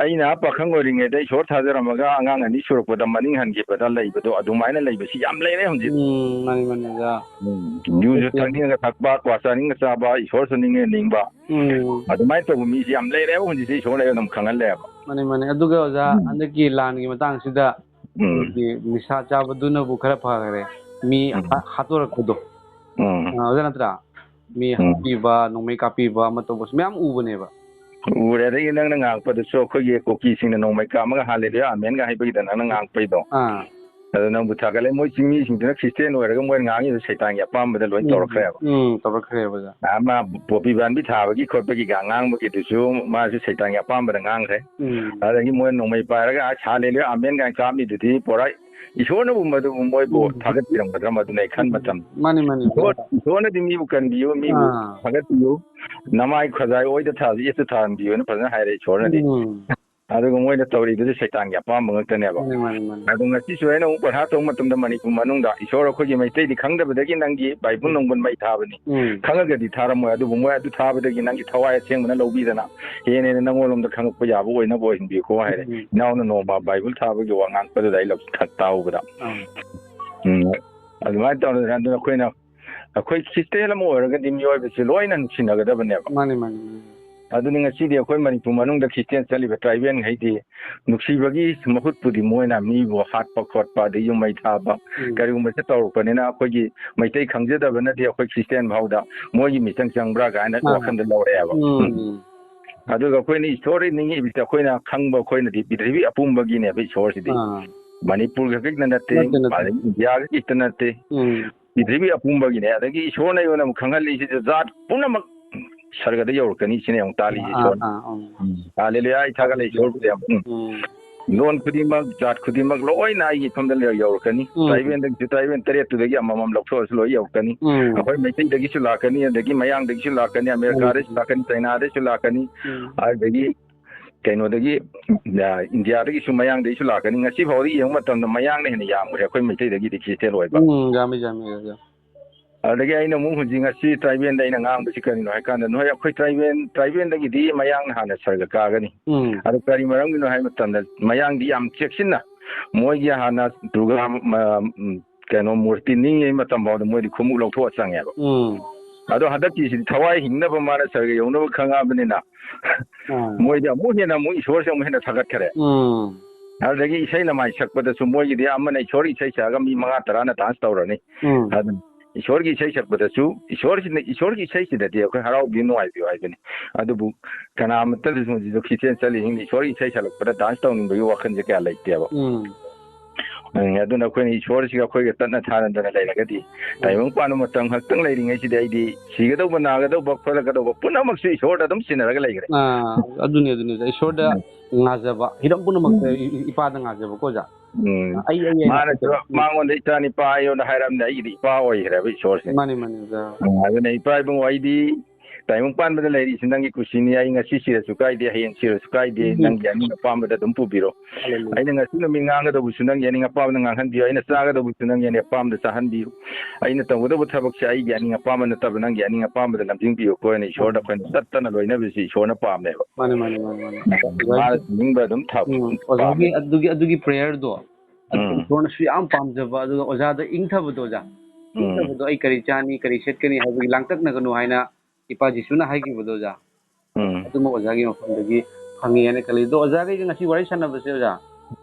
ꯑꯩꯅ ꯑꯥ ꯄꯥꯈꯪ ꯑꯣꯏꯔꯤꯉꯩꯗ ꯏꯁꯣꯔ ꯊꯥꯖꯔꯝꯃꯒ ꯑꯉꯥꯡ ꯑꯅꯤ ꯁꯨꯔꯛꯄꯗ ꯃꯅꯤꯡ ꯍꯟꯈꯤꯕꯗ ꯂꯩꯕꯗꯣ ꯑꯗꯨꯃꯥꯏꯅ ꯂꯩꯕꯁꯤ ꯌꯥꯝ ꯂꯩꯔꯦ ꯍꯧꯖꯤꯛ꯫ ꯎꯝ, ꯃꯥꯅꯤ, ꯃꯥꯅꯤ, ꯑꯣꯖꯥ꯫ ꯎꯝ, ꯌꯨꯁꯨ ꯑꯗꯨ ꯊꯛꯅꯤꯡꯉꯒ ꯊꯛꯄ, ꯀ꯭ꯋꯥ ꯆꯥꯅꯤꯡꯉ ꯆꯥꯕ, ꯏꯁꯣꯔꯁꯨ ꯅꯤꯡꯉ ꯅꯤꯡꯕ꯫ ꯎꯝ꯫ ꯑꯗꯨꯃꯥꯏꯅ ꯇꯧꯕ ꯃꯤꯁꯤ ꯌꯥꯝ ꯂꯩꯔꯦꯕ ꯍꯧꯖꯤꯛꯁꯦ, ꯏꯁꯣꯔꯅ ꯑꯗꯨꯝ ꯈꯪꯍꯜꯂꯦꯕ꯫ ꯃꯥꯅꯤ, ꯃꯥꯅꯤ꯫ ꯑꯗꯨꯒ ꯑꯣꯖꯥ, ꯎꯝ꯫ ꯍꯟꯗꯛꯀꯤ ꯂꯥꯟꯒꯤ ꯃꯇꯥꯡꯁꯤꯗ ꯎꯝ꯫ ꯑꯩꯈꯣꯏꯒꯤ ꯅꯤꯁꯥ ꯆꯥꯕꯗꯨꯅꯕꯨ ꯈꯔ ꯐꯈ꯭ꯔꯦ꯫ ꯃꯤ ꯎꯝ꯫ ꯍꯥ-, ꯍꯥꯠꯇꯣꯔꯛꯄꯗꯣ꯫ ꯎꯝ꯫ ꯑ, ꯑꯣꯖꯥ ꯅꯠꯇ꯭ꯔꯥ? ꯃꯤ ꯎꯝ꯫ ꯍꯥꯠꯄꯤꯕ, ꯅꯣꯡꯃꯩ ꯀꯥꯞꯄꯤꯕ, ꯑꯃ ꯇꯧꯕꯁꯨ ꯃꯌꯥꯝ ꯎꯕꯅꯦꯕ꯫ ꯎꯔꯦ꯫ ꯑꯗꯒꯤ ꯅꯪꯅ ꯉꯥꯡꯉꯛꯄꯗꯁꯨ ꯑꯩꯈꯣꯏꯒꯤ ꯀꯨꯀꯤꯁꯤꯡꯅ ꯅꯣꯡꯃꯩ ꯀꯥꯞꯄꯒ "ꯍꯥꯂꯦꯂꯨꯌꯥ, ꯑꯃꯦꯟꯒ" ꯍꯥꯏꯕꯒꯤꯗ ꯅꯪꯅ ꯉꯥꯡꯉꯛꯄꯩꯗꯣ꯫ ꯑꯥ꯫ ꯑꯗꯣ ꯅꯪꯕꯨ ꯊꯥꯒꯠꯂꯦ꯫ ꯃꯣꯏ ꯆꯤꯡꯃꯤꯁꯤꯡꯗꯨꯅ ꯈ꯭ꯔꯤꯁꯇꯦꯟ ꯑꯣꯏꯔꯒ ꯃꯣꯏꯅ ꯉꯥꯡꯉꯤꯗꯣ ꯁꯩꯇꯥꯟꯒꯤ ꯑꯄꯥꯝꯕꯗ ꯂꯣꯏ ꯎꯝ, ꯇꯧꯔꯛꯈ꯭ꯔꯦꯕ꯫ ꯎꯝ, ꯇꯧꯔꯛꯈ꯭ꯔꯦꯕ ꯑꯣꯖꯥ꯫ ꯑꯃ ꯄꯣꯄꯤ ꯄꯥꯝꯕꯤ ꯊꯥꯕꯒꯤ ꯈꯣꯠꯄꯒꯤꯒ ꯉꯥꯡꯕꯒꯤꯗꯨꯁꯨ ꯃꯥꯁꯨ ꯁꯩꯇꯥꯟꯒꯤ ꯑꯄꯥꯝꯕꯗ ꯉꯥꯡꯈ꯭ꯔꯦ꯫ ꯎꯝ꯫ ꯑꯗꯒꯤ ꯃꯣꯏ ꯅꯣꯡꯃꯩ ꯄꯥꯏꯔꯒ ꯑꯁ "ꯍꯥꯂꯦꯂꯨꯌꯥ, ꯑꯃꯦꯟ" ꯀꯥꯏꯅ ꯀꯥꯞꯃꯤꯗꯨꯗꯤ ꯄꯨꯔꯥ ꯏꯁꯣꯔꯅꯕꯨ ꯃꯗꯨꯕꯨ ꯃꯣꯏꯕꯨ ꯎꯝ꯫ ꯊꯥꯒꯠꯄꯤꯔꯝꯒꯗ꯭ꯔꯥ ꯃꯗꯨꯅ ꯑꯩ ꯈꯟ ꯎꯝ꯫ ꯃꯇꯝ꯫ ꯃꯥꯅꯤ, ꯃꯥꯅꯤ꯫ ꯏꯁꯣꯔ, ꯏꯁꯣꯔꯅꯗꯤ ꯃꯤꯕꯨ ꯀꯟꯕꯤꯌꯨ, ꯃꯤꯕꯨ ꯑꯥ꯫ ꯊꯥꯒꯠꯄꯤꯌꯨ, "ꯅꯃꯥꯏ ꯈꯖꯥꯏ ꯑꯣꯏꯗ ꯊꯥꯕ ꯌꯦꯠꯇ ꯊꯥꯍꯟꯕꯤꯌꯨ" ꯍꯥꯏꯅ ꯐꯖꯅ ꯍꯥꯏꯔꯦ ꯏꯁꯣꯔꯅꯗꯤ꯫ ꯎꯝ꯫ ꯑꯗꯨꯒ ꯃꯣꯏꯅ ꯇꯧꯔꯤꯗꯨꯗꯤ ꯁꯩꯇꯥꯟꯒꯤ ꯑꯄꯥꯝꯕ ꯉꯛꯇꯅꯦꯕ꯫ ꯃꯥꯅꯤ, ꯃꯥꯅꯤ, ꯃꯥꯅꯤ꯫ ꯑꯗꯣ ꯉꯁꯤꯁꯨ ꯑꯩꯅ ꯑꯃꯨꯛ ꯄꯔꯥ ꯇꯧꯕ ꯃꯇꯝꯗ ꯃꯅꯤꯄꯨꯔ ꯃꯅꯨꯡꯗ ꯏꯁꯣꯔ ꯑꯩꯈꯣꯏꯒꯤ ꯃꯩꯇꯩꯗꯤ ꯈꯪꯗꯕꯗꯒꯤ ꯅꯪꯒꯤ ꯕꯥꯏꯕꯜ ꯎꯝ꯫ ꯅꯨꯡꯕꯜ ꯃꯩ ꯊꯥꯕꯅꯤ꯫ ꯎꯝ꯫ ꯈꯪꯉꯒꯗꯤ ꯊꯥꯔꯝꯃꯣꯏ, ꯑꯗꯨꯕꯨ ꯃꯣꯏ ꯑꯗꯨ ꯊꯥꯕꯗꯒꯤ ꯅꯪꯒꯤ ꯊꯋꯥꯏ ꯑꯁꯦꯡꯕꯅ ꯂꯧꯕꯤꯗꯅ ꯍꯦꯟꯅ ꯍꯦꯟꯅ ꯅꯪꯉꯣꯟꯂꯣꯝꯗ ꯈꯪꯉꯛꯄ ꯌꯥꯕ ꯑꯣꯏꯅꯕ ꯑꯣꯏꯍꯟꯕꯤꯌꯨꯀꯣ ꯍꯥꯏꯔꯦ꯫ ꯎꯝ꯫ ꯏꯅꯥꯎꯅ ꯅꯣꯡꯃ ꯕꯥꯏꯕꯜ ꯊꯥꯕꯒꯤ ꯋꯥ ꯉꯥꯡꯉꯛꯄꯗꯨꯗ ꯑꯩ ꯂꯧ-, ꯇꯥꯍꯧꯕꯗ꯫ ꯑꯥ꯫ ꯎꯝ꯫ ꯑꯗꯨꯃꯥꯏꯅ ꯇꯧꯗꯅ ꯑꯗꯨꯅ ꯑꯩꯈꯣꯏꯅ, ꯑꯩꯈꯣꯏ ꯈ꯭ꯔꯤꯁꯇꯦꯟ ꯑꯃ ꯑꯣꯏꯔꯒꯗꯤ ꯃꯤꯑꯣꯏꯕꯁꯤ ꯂꯣꯏꯅ ꯅꯨꯡꯁꯤꯅꯒꯗꯕꯅꯦꯕ꯫ ꯃꯥꯅꯤ, ꯃꯥꯅꯤ, ꯃꯥꯅꯤ꯫ ꯑꯗꯨꯅꯤ ꯉꯁꯤꯗꯤ ꯑꯩꯈꯣꯏ ꯃꯅꯤꯄꯨꯔ ꯃꯅꯨꯡꯗ ꯈ꯭ꯔꯤꯁꯇꯦꯟ ꯆꯠꯂꯤꯕ ꯇ꯭ꯔꯥꯏꯕꯦꯜꯉꯩꯗꯤ ꯅꯨꯡꯁꯤꯕꯒꯤ ꯃꯍꯨꯠꯄꯨꯗꯤ ꯃꯣꯏꯅ ꯃꯤꯕꯨ ꯍꯥꯠꯄ ꯈꯣꯠꯄ ꯑꯗꯩ ꯌꯨꯝ ꯃꯩ ꯊꯥꯕ ꯎꯝ꯫ ꯀꯔꯤꯒꯨꯝꯕꯁꯦ ꯇꯧꯔꯛꯄꯅꯤꯅ ꯑꯩꯈꯣꯏꯒꯤ ꯃꯩꯇꯩ ꯈꯪꯖꯗꯕꯅꯗꯤ ꯑꯩꯈꯣꯏ ꯈ꯭ꯔꯤꯁꯇꯦꯟ ꯐꯥꯎꯗ ꯃꯣꯏꯒꯤ ꯃꯤꯆꯪ ꯆꯪꯕ꯭ꯔꯥ ꯀꯥꯏꯅ ꯑꯥ꯫ ꯋꯥꯈꯜꯗ ꯂꯧꯔꯛꯑꯦꯕ꯫ ꯎꯝ꯫ ꯎꯝ꯫ ꯑꯗꯨꯒ ꯑꯩꯈꯣꯏꯅ ꯏꯁꯣꯔ ꯅꯤꯡꯉꯤꯕꯁꯦ ꯑꯩꯈꯣꯏꯅ ꯈꯪꯕ ꯑꯩꯈꯣꯏꯅꯗꯤ ꯄ꯭ꯔꯤꯊꯤꯕꯤ ꯑꯄꯨꯝꯕꯒꯤꯅꯦꯕ ꯏꯁꯣꯔꯁꯤꯗꯤ꯫ ꯑꯥ꯫ ꯃꯅꯤꯄꯨꯔ ꯈꯛꯇ ꯅꯠꯇꯦ, ꯅꯠꯇꯦ, ꯅꯠꯇꯦ꯫ ꯑꯗꯩ ꯏꯟꯗꯤꯌꯥ ꯈꯛꯇ ꯅꯠꯇꯦ꯫ ꯎꯝ꯫ ꯄ꯭ꯔꯤꯊꯤꯕꯤ ꯑꯄꯨꯝꯕꯒꯤꯅꯦ꯫ ꯑꯗꯒꯤ ꯏꯁꯣꯔꯅ ꯑꯩꯉꯣꯟꯗ ꯑꯃꯨꯛ ꯈꯪꯍꯜꯂꯤꯁꯤꯗꯤ ꯖꯥꯠ ꯄꯨꯝꯅꯃꯛ ꯁꯔꯒꯗ ꯌꯧꯔꯛꯀꯅꯤ ꯁꯤꯅꯦ ꯑꯃꯨꯛ ꯇꯥꯜꯂꯤꯁꯦ ꯑꯥ, ꯏꯁꯣꯔꯅ꯫ ꯑꯥ, ꯎꯝ꯫ ꯍꯥꯂꯦꯂꯨꯌꯥ, ꯑꯩ ꯊꯥꯒꯠꯂꯦ ꯏꯁꯣꯔꯕꯨꯗꯤ ꯌꯥꯝ꯫ ꯎꯝ꯫ ꯎꯝ꯫ ꯂꯣꯟ ꯈꯨꯗꯤꯡꯃꯛ, ꯖꯥꯠ ꯈꯨꯗꯤꯡꯃꯛ ꯂꯣꯏꯅ ꯑꯩꯒꯤ ꯏꯐꯝꯗ ꯂꯩ-, ꯌꯧꯔꯛꯀꯅꯤ꯫ ꯎꯝ꯫ ꯇ꯭ꯔꯥꯏꯕꯦꯜꯗꯒꯤꯁꯨ, ꯇ꯭ꯔꯥꯏꯕꯦꯜ ꯇꯔꯦꯠꯇꯨꯗꯒꯤ ꯑꯃꯃꯝ ꯂꯧꯊꯣꯛꯑꯁꯨ ꯂꯣꯏ ꯌꯧꯔꯛꯀꯅꯤ꯫ ꯎꯝ꯫ ꯑꯩꯈꯣꯏ ꯃꯩꯇꯩꯗꯒꯤꯁꯨ ꯂꯥꯛꯀꯅꯤ, ꯑꯗꯒꯤ ꯃꯌꯥꯡꯗꯒꯤꯁꯨ ꯂꯥꯛꯀꯅꯤ, ꯑꯃꯦꯔꯤꯀꯥꯗꯒꯤꯁꯨ ꯂꯥꯛꯀꯅꯤ, ꯆꯩꯅꯥꯗꯒꯤꯁꯨ ꯂꯥꯛꯀꯅꯤ, ꯎꯝ꯫ ꯑꯗꯒꯤ ꯀꯩꯅꯣꯗꯒꯤ, ꯑ, ꯏꯟꯗꯤꯌꯥꯗꯒꯤꯁꯨ, ꯃꯌꯥꯡꯗꯒꯤꯁꯨ ꯂꯥꯛꯀꯅꯤ꯫ ꯉꯁꯤ ꯐꯥꯎꯗ ꯌꯦꯡꯕ ꯃꯇꯝꯗ ꯃꯌꯥꯡꯅ ꯍꯦꯟꯅ ꯌꯥꯝꯈ꯭ꯔꯦ ꯑꯩꯈꯣꯏ ꯃꯩꯇꯩꯗꯒꯤꯗꯤ ꯈ꯭ꯔꯤꯁꯇꯦꯟ ꯑꯣꯏꯕ꯫ ꯎꯝ, ꯌꯥꯝꯃꯤ, ꯌꯥꯝꯃꯤ, ꯌꯥꯝꯃꯤ꯫ ꯑꯗꯒꯤ ꯑꯩꯅ ꯑꯃꯨꯛ ꯍꯧꯖꯤꯛ ꯉꯁꯤ ꯇ꯭ꯔꯥꯏꯕꯦꯜꯗ ꯑꯩꯅ ꯉꯥꯡꯕꯁꯤ ꯀꯔꯤꯅꯣ ꯍꯥꯏ ꯀꯥꯟꯗ, ꯅꯣꯏ ꯑꯩꯈꯣꯏ ꯇ꯭ꯔꯥꯏꯕꯦꯜ, ꯇ꯭ꯔꯥꯏꯕꯦꯜꯗꯒꯤꯗꯤ ꯃꯌꯥꯡꯅ ꯍꯥꯟꯅ ꯁꯔꯒ ꯀꯥꯒꯅꯤ꯫ ꯎꯝ꯫ ꯑꯗꯨ ꯀꯔꯤ ꯃꯔꯝꯒꯤꯅꯣ ꯍꯥꯏꯕ ꯃꯇꯝꯗ, ꯃꯌꯥꯡꯗꯤ ꯌꯥꯝ ꯆꯦꯛꯁꯤꯟꯅ, ꯃꯣꯏꯒꯤ ꯍꯥꯟꯅ ꯗꯨꯔꯒꯥ, ꯃ-, ꯎꯝ, ꯀꯩꯅꯣ, ꯃꯨꯔꯇꯤ ꯅꯤꯡꯉꯤꯉꯩ ꯃꯇꯝ ꯐꯥꯎꯗ ꯃꯣꯏꯗꯤ ꯈꯣꯡꯎꯞ ꯂꯧꯊꯣꯛꯑ ꯆꯪꯉꯦꯕ꯫ ꯎꯝ꯫ ꯑꯗꯣ ꯍꯟꯗꯛꯀꯤꯁꯤꯗꯤ ꯊꯋꯥꯏ ꯍꯤꯡꯅꯕ ꯃꯥꯅ ꯁꯔꯒ ꯌꯧꯅꯕ ꯈꯪꯉꯛꯑꯕꯅꯤꯅ, ꯎꯝ꯫ ꯃꯣꯏꯗꯤ ꯑꯃꯨꯛ ꯍꯦꯟꯅ ꯑꯃꯨꯛ ꯏꯁꯣꯔꯁꯦ ꯑꯃꯨꯛ ꯍꯦꯟꯅ ꯊꯥꯒꯠꯈꯔꯦ꯫ ꯎꯝ꯫ ꯑꯗꯨꯗꯒꯤ ꯏꯁꯩ ꯅꯃꯥꯏ ꯁꯛꯄꯗꯁꯨ ꯃꯣꯏꯒꯤꯗꯤ ꯑꯃꯅ ꯏꯁꯣꯔꯒꯤ ꯏꯁꯩ ꯁꯛꯑꯒ ꯃꯤ ꯃꯉꯥ ꯇꯔꯥꯅ ꯗꯥꯟꯁ ꯇꯧꯔꯅꯤ꯫ ꯎꯝ꯫ ꯑꯗꯨ ꯏꯁꯣꯔꯒꯤ ꯏꯁꯩ ꯁꯛꯄꯗꯁꯨ, ꯏꯁꯣꯔꯁꯤꯅ, ꯏꯁꯣꯔꯒꯤ ꯏꯁꯩꯁꯤꯗꯗꯤ ꯑꯩꯈꯣꯏ ꯍꯔꯥꯎꯕꯤꯌꯨ, ꯅꯨꯡꯉꯥꯏꯕꯤꯌꯨ ꯍꯥꯏꯕꯅꯤ꯫ ꯑꯗꯨꯕꯨ ꯀꯅꯥꯃꯠꯇꯗꯁꯨ ꯍꯧꯖꯤꯛꯁꯨ ꯈ꯭ꯔꯤꯁꯇꯤꯌꯥꯟ ꯆꯠꯂꯤꯁꯤꯡꯗꯤ ꯏꯁꯣꯔꯒꯤ ꯏꯁꯩ ꯁꯛꯂꯛꯄꯗ ꯗꯥꯟꯁ ꯇꯧꯅꯤꯡꯕꯒꯤ ꯋꯥꯈꯜꯁꯦ ꯀꯌꯥ ꯂꯩꯇꯦꯕ꯫ ꯎꯝ꯫ ꯎꯝ, ꯑꯗꯨꯅ ꯑꯩꯈꯣꯏꯅ ꯏꯁꯣꯔꯁꯤꯒ ꯑꯩꯈꯣꯏꯒ ꯇꯠꯅ ꯊꯥꯅꯗꯅ ꯂꯩꯔꯒꯗꯤ, ꯎꯝ꯫ ꯇꯥꯏꯕꯪ ꯄꯥꯟꯕ ꯃꯇꯝ ꯈꯛꯇꯪ ꯂꯩꯔꯤꯉꯩꯁꯤꯗ ꯑꯩꯗꯤ ꯁꯤꯒꯗꯧꯕ, ꯅꯥꯒꯗꯧꯕ, ꯈꯣꯠꯂꯛꯀꯗꯧꯕ ꯄꯨꯝꯅꯃꯛꯁꯨ ꯏꯁꯣꯔꯗ ꯑꯗꯨꯝ ꯁꯤꯟꯅꯔꯒ ꯂꯩꯈ꯭ꯔꯦ꯫ ꯑꯥ, ꯑꯗꯨꯅꯤ, ꯑꯗꯨꯅꯤ, ꯑꯣꯖꯥ꯫ ꯏꯁꯣꯔꯗ ꯎꯝ꯫ ꯉꯥꯖꯕ, ꯍꯤꯔꯝ ꯄꯨꯝꯅꯃꯛꯇ ꯎꯝ꯫ ꯏ-, ꯏ-, ꯏꯄꯥꯗ ꯉꯥꯖꯕꯀꯣ, ꯑꯣꯖꯥ꯫ ꯎꯝ꯫ ꯑꯩ, ꯑꯩ, ꯑꯩ ꯃꯥꯅꯁꯨ ꯅꯠꯇꯦ꯫ ꯎꯝ꯫ ꯃꯉꯣꯟꯗ ꯏꯆꯥ ꯅꯤꯄꯥ ꯍꯥꯏꯌꯣꯅ ꯍꯥꯏꯔꯝꯅꯦ, ꯑꯩꯒꯤꯗꯤ ꯏꯄꯥ ꯑꯣꯏꯈ꯭ꯔꯦꯕ ꯏꯁꯣꯔꯁꯦ꯫ ꯃꯥꯅꯤ, ꯃꯥꯅꯤ, ꯑꯣꯖꯥ꯫ ꯎꯝ, ꯑꯗꯨꯅ ꯏꯄꯥ ꯏꯕꯨꯡꯉꯣ, ꯑꯩꯗꯤ ꯇꯥꯏꯕꯪ ꯄꯥꯟꯕꯗ ꯂꯩꯔꯤꯁꯤ ꯅꯪꯒꯤ ꯀꯨꯁꯤꯅꯤ, ꯑꯩ ꯉꯁꯤ ꯁꯤꯔꯁꯨ ꯀꯥꯏꯗꯦ, ꯍꯌꯦꯡ ꯁꯤꯔꯁꯨ ꯀꯥꯏꯗꯦ, ꯎꯝ꯫ ꯅꯪꯒꯤ ꯑꯅꯤꯡ ꯑꯄꯥꯝꯕꯗ ꯑꯗꯨꯝ ꯄꯨꯕꯤꯔꯣ꯫ ꯍꯜꯂꯦꯂꯨꯌꯥ꯫ ꯑꯩꯅ ꯉꯁꯤ ꯅꯨꯃꯤꯠ ꯉꯥꯡꯒꯗꯧꯕꯁꯨ ꯅꯪꯒꯤ ꯑꯅꯤꯡ ꯑꯄꯥꯝꯕꯗ ꯉꯥꯡꯍꯟꯕꯤꯌꯨ, ꯑꯩꯅ ꯆꯥꯒꯗꯧꯕꯁꯨ ꯅꯪꯒꯤ ꯑꯅꯤꯡ ꯑꯄꯥꯝꯕꯗ ꯆꯥꯍꯟꯕꯤꯌꯨ, ꯑꯩꯅ ꯇꯧꯒꯗꯧꯕ ꯊꯕꯛꯁꯦ ꯑꯩꯒꯤ ꯑꯅꯤꯡ ꯑꯄꯥꯝꯕ ꯅꯠꯇꯕ ꯅꯪꯒꯤ ꯑꯅꯤꯡ ꯑꯄꯥꯝꯕꯗ ꯂꯝꯖꯤꯡꯕꯤꯌꯨꯀꯣ ꯍꯥꯏꯅ ꯏꯁꯣꯔꯗ ꯑꯩꯈꯣꯏꯅ ꯇꯠꯇꯅ ꯂꯣꯏꯅꯕꯁꯤ ꯏꯁꯣꯔꯅ ꯄꯥꯝꯃꯦꯕ꯫ ꯃꯥꯅꯦ, ꯃꯥꯅꯦ, ꯃꯥꯅꯦ, ꯃꯥꯅꯦ꯫ ꯃꯥꯅ ꯄꯤꯅꯤꯡꯕ ꯑꯗꯨꯝ ꯊ-, ꯎꯝ, ꯄꯥꯝꯃꯦ꯫ ꯑꯣꯖꯥꯒꯤ ꯑꯗꯨꯒꯤ, ꯑꯗꯨꯒꯤ prayerꯗꯣ, ꯑꯗꯨ ꯎꯝ꯫ ꯏꯁꯣꯔꯅꯁꯨ ꯌꯥꯝ ꯄꯥꯝꯖꯕ, ꯑꯗꯨꯒ ꯑꯣꯖꯥꯗ ꯏꯪꯊꯕꯗꯣ, ꯑꯣꯖꯥ꯫ ꯎꯝ꯫ ꯏꯪꯊꯕꯗꯣ, "ꯑꯩ ꯀꯔꯤ ꯆꯥꯅꯤ, ꯀꯔꯤ ꯁꯦꯠꯀꯅꯤ ꯍꯥꯏꯕꯒꯤ ꯂꯥꯡꯇꯛꯅꯒꯅꯨ" ꯍꯥꯏꯅ ꯏꯄꯥ ꯖꯤꯁꯨꯅ ꯍꯥꯏꯈꯤꯕꯗꯣ, ꯑꯣꯖꯥ꯫ ꯎꯝ꯫ ꯑꯗꯨꯃꯛ ꯑꯣꯖꯥꯒꯤ ꯃꯐꯝꯗꯒꯤ ꯐꯪꯉꯦ ꯍꯥꯏꯅ ꯈꯜꯂꯤ꯫ ꯑꯗꯣ ꯑꯣꯖꯥꯒ ꯑꯩꯒ ꯉꯁꯤ ꯋꯥꯔꯤ ꯁꯥꯟꯅꯕꯁꯦ, ꯑꯣꯖꯥ,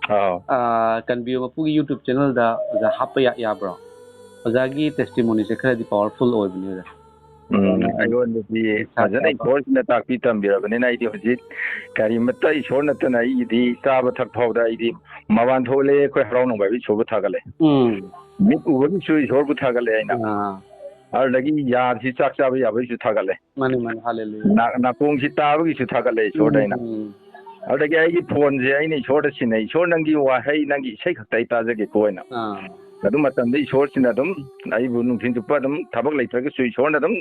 ꯑꯥꯎ꯫ ꯑꯥ, ꯀꯟꯕꯤꯌꯣ ꯃꯄꯨꯒꯤ YouTube channelꯗ, ꯑꯣꯖꯥ, ꯍꯥꯞꯄ ꯌꯥ-, ꯌꯥꯕ꯭ꯔꯣ? ꯑꯣꯖꯥꯒꯤ testimonyꯁꯦ ꯈꯔꯗꯤ powerful ꯑꯣꯏꯕꯅꯦ, ꯑꯣꯖꯥ꯫ ꯎꯝ, ꯑꯗꯨꯅ ꯑꯩꯉꯣꯟꯗꯗꯤ ꯏꯁꯥ ꯐꯖꯅ ꯆꯥꯕ ꯏꯁꯣꯔꯁꯤꯅ ꯇꯥꯛꯄꯤ ꯇꯝꯕꯤꯔꯕꯅꯤꯅ ꯑꯩꯗꯤ ꯍꯧꯖꯤꯛ ꯀꯔꯤꯃꯠꯇ ꯏꯁꯣꯔ ꯅꯠꯇꯅ ꯑꯩꯒꯤꯗꯤ ꯆꯥꯕ ꯊꯛ ꯐꯥꯎꯗ ꯑꯩꯗꯤ ꯃꯄꯥꯟ ꯊꯣꯛꯂꯦ, ꯑꯩꯈꯣꯏ ꯍꯔꯥꯎ ꯅꯣꯡꯃꯥꯏꯕ ꯏꯁꯣꯔꯕꯨ ꯊꯥꯒꯠꯂꯦ꯫ ꯎꯝ꯫ ꯃꯤꯠ ꯎꯕꯒꯤꯁꯨ ꯏꯁꯣꯔꯕꯨ ꯊꯥꯒꯠꯂꯦ ꯑꯩꯅ꯫ ꯑꯥ꯫ ꯑꯗꯨꯗꯒꯤ ꯌꯥꯁꯤ ꯆꯥꯛ ꯆꯥꯕ ꯌꯥꯕꯒꯤꯁꯨ ꯊꯥꯒꯠꯂꯦ꯫ ꯃꯥꯅꯤ, ꯃꯥꯅꯤ, ꯍꯥꯂꯦꯂꯨꯌꯥ꯫ ꯅꯥ-, ꯅꯥꯀꯣꯡꯁꯤ ꯇꯥꯕꯒꯤꯁꯨ ꯊꯥꯒꯠꯂꯦ ꯏꯁꯣꯔꯗ ꯎꯝ, ꯑꯩꯅ꯫ ꯎꯝ꯫ ꯑꯗꯨꯗꯒꯤ ꯑꯩꯒꯤ ꯐꯣꯟꯁꯦ ꯑꯩꯅ ꯏꯁꯣꯔꯗ ꯁꯤꯟꯅꯩ, "ꯏꯁꯣꯔ, ꯅꯪꯒꯤ ꯋꯥꯍꯩ, ꯅꯪꯒꯤ ꯏꯁꯩ ꯈꯛꯇ ꯑꯩ ꯇꯥꯖꯒꯦꯀꯣ" ꯍꯥꯏꯅ꯫ ꯑꯥ꯫ ꯑꯗꯨ ꯃꯇꯝꯗ ꯏꯁꯣꯔꯁꯤꯅ ꯑꯗꯨꯝ ꯑꯩꯕꯨ ꯅꯨꯡꯊꯤꯟ ꯆꯨꯞꯄ ꯑꯗꯨꯝ ꯊꯕꯛ ꯂꯩꯇ꯭ꯔꯒꯁꯨ ꯏꯁꯣꯔꯅ ꯑꯗꯨꯝ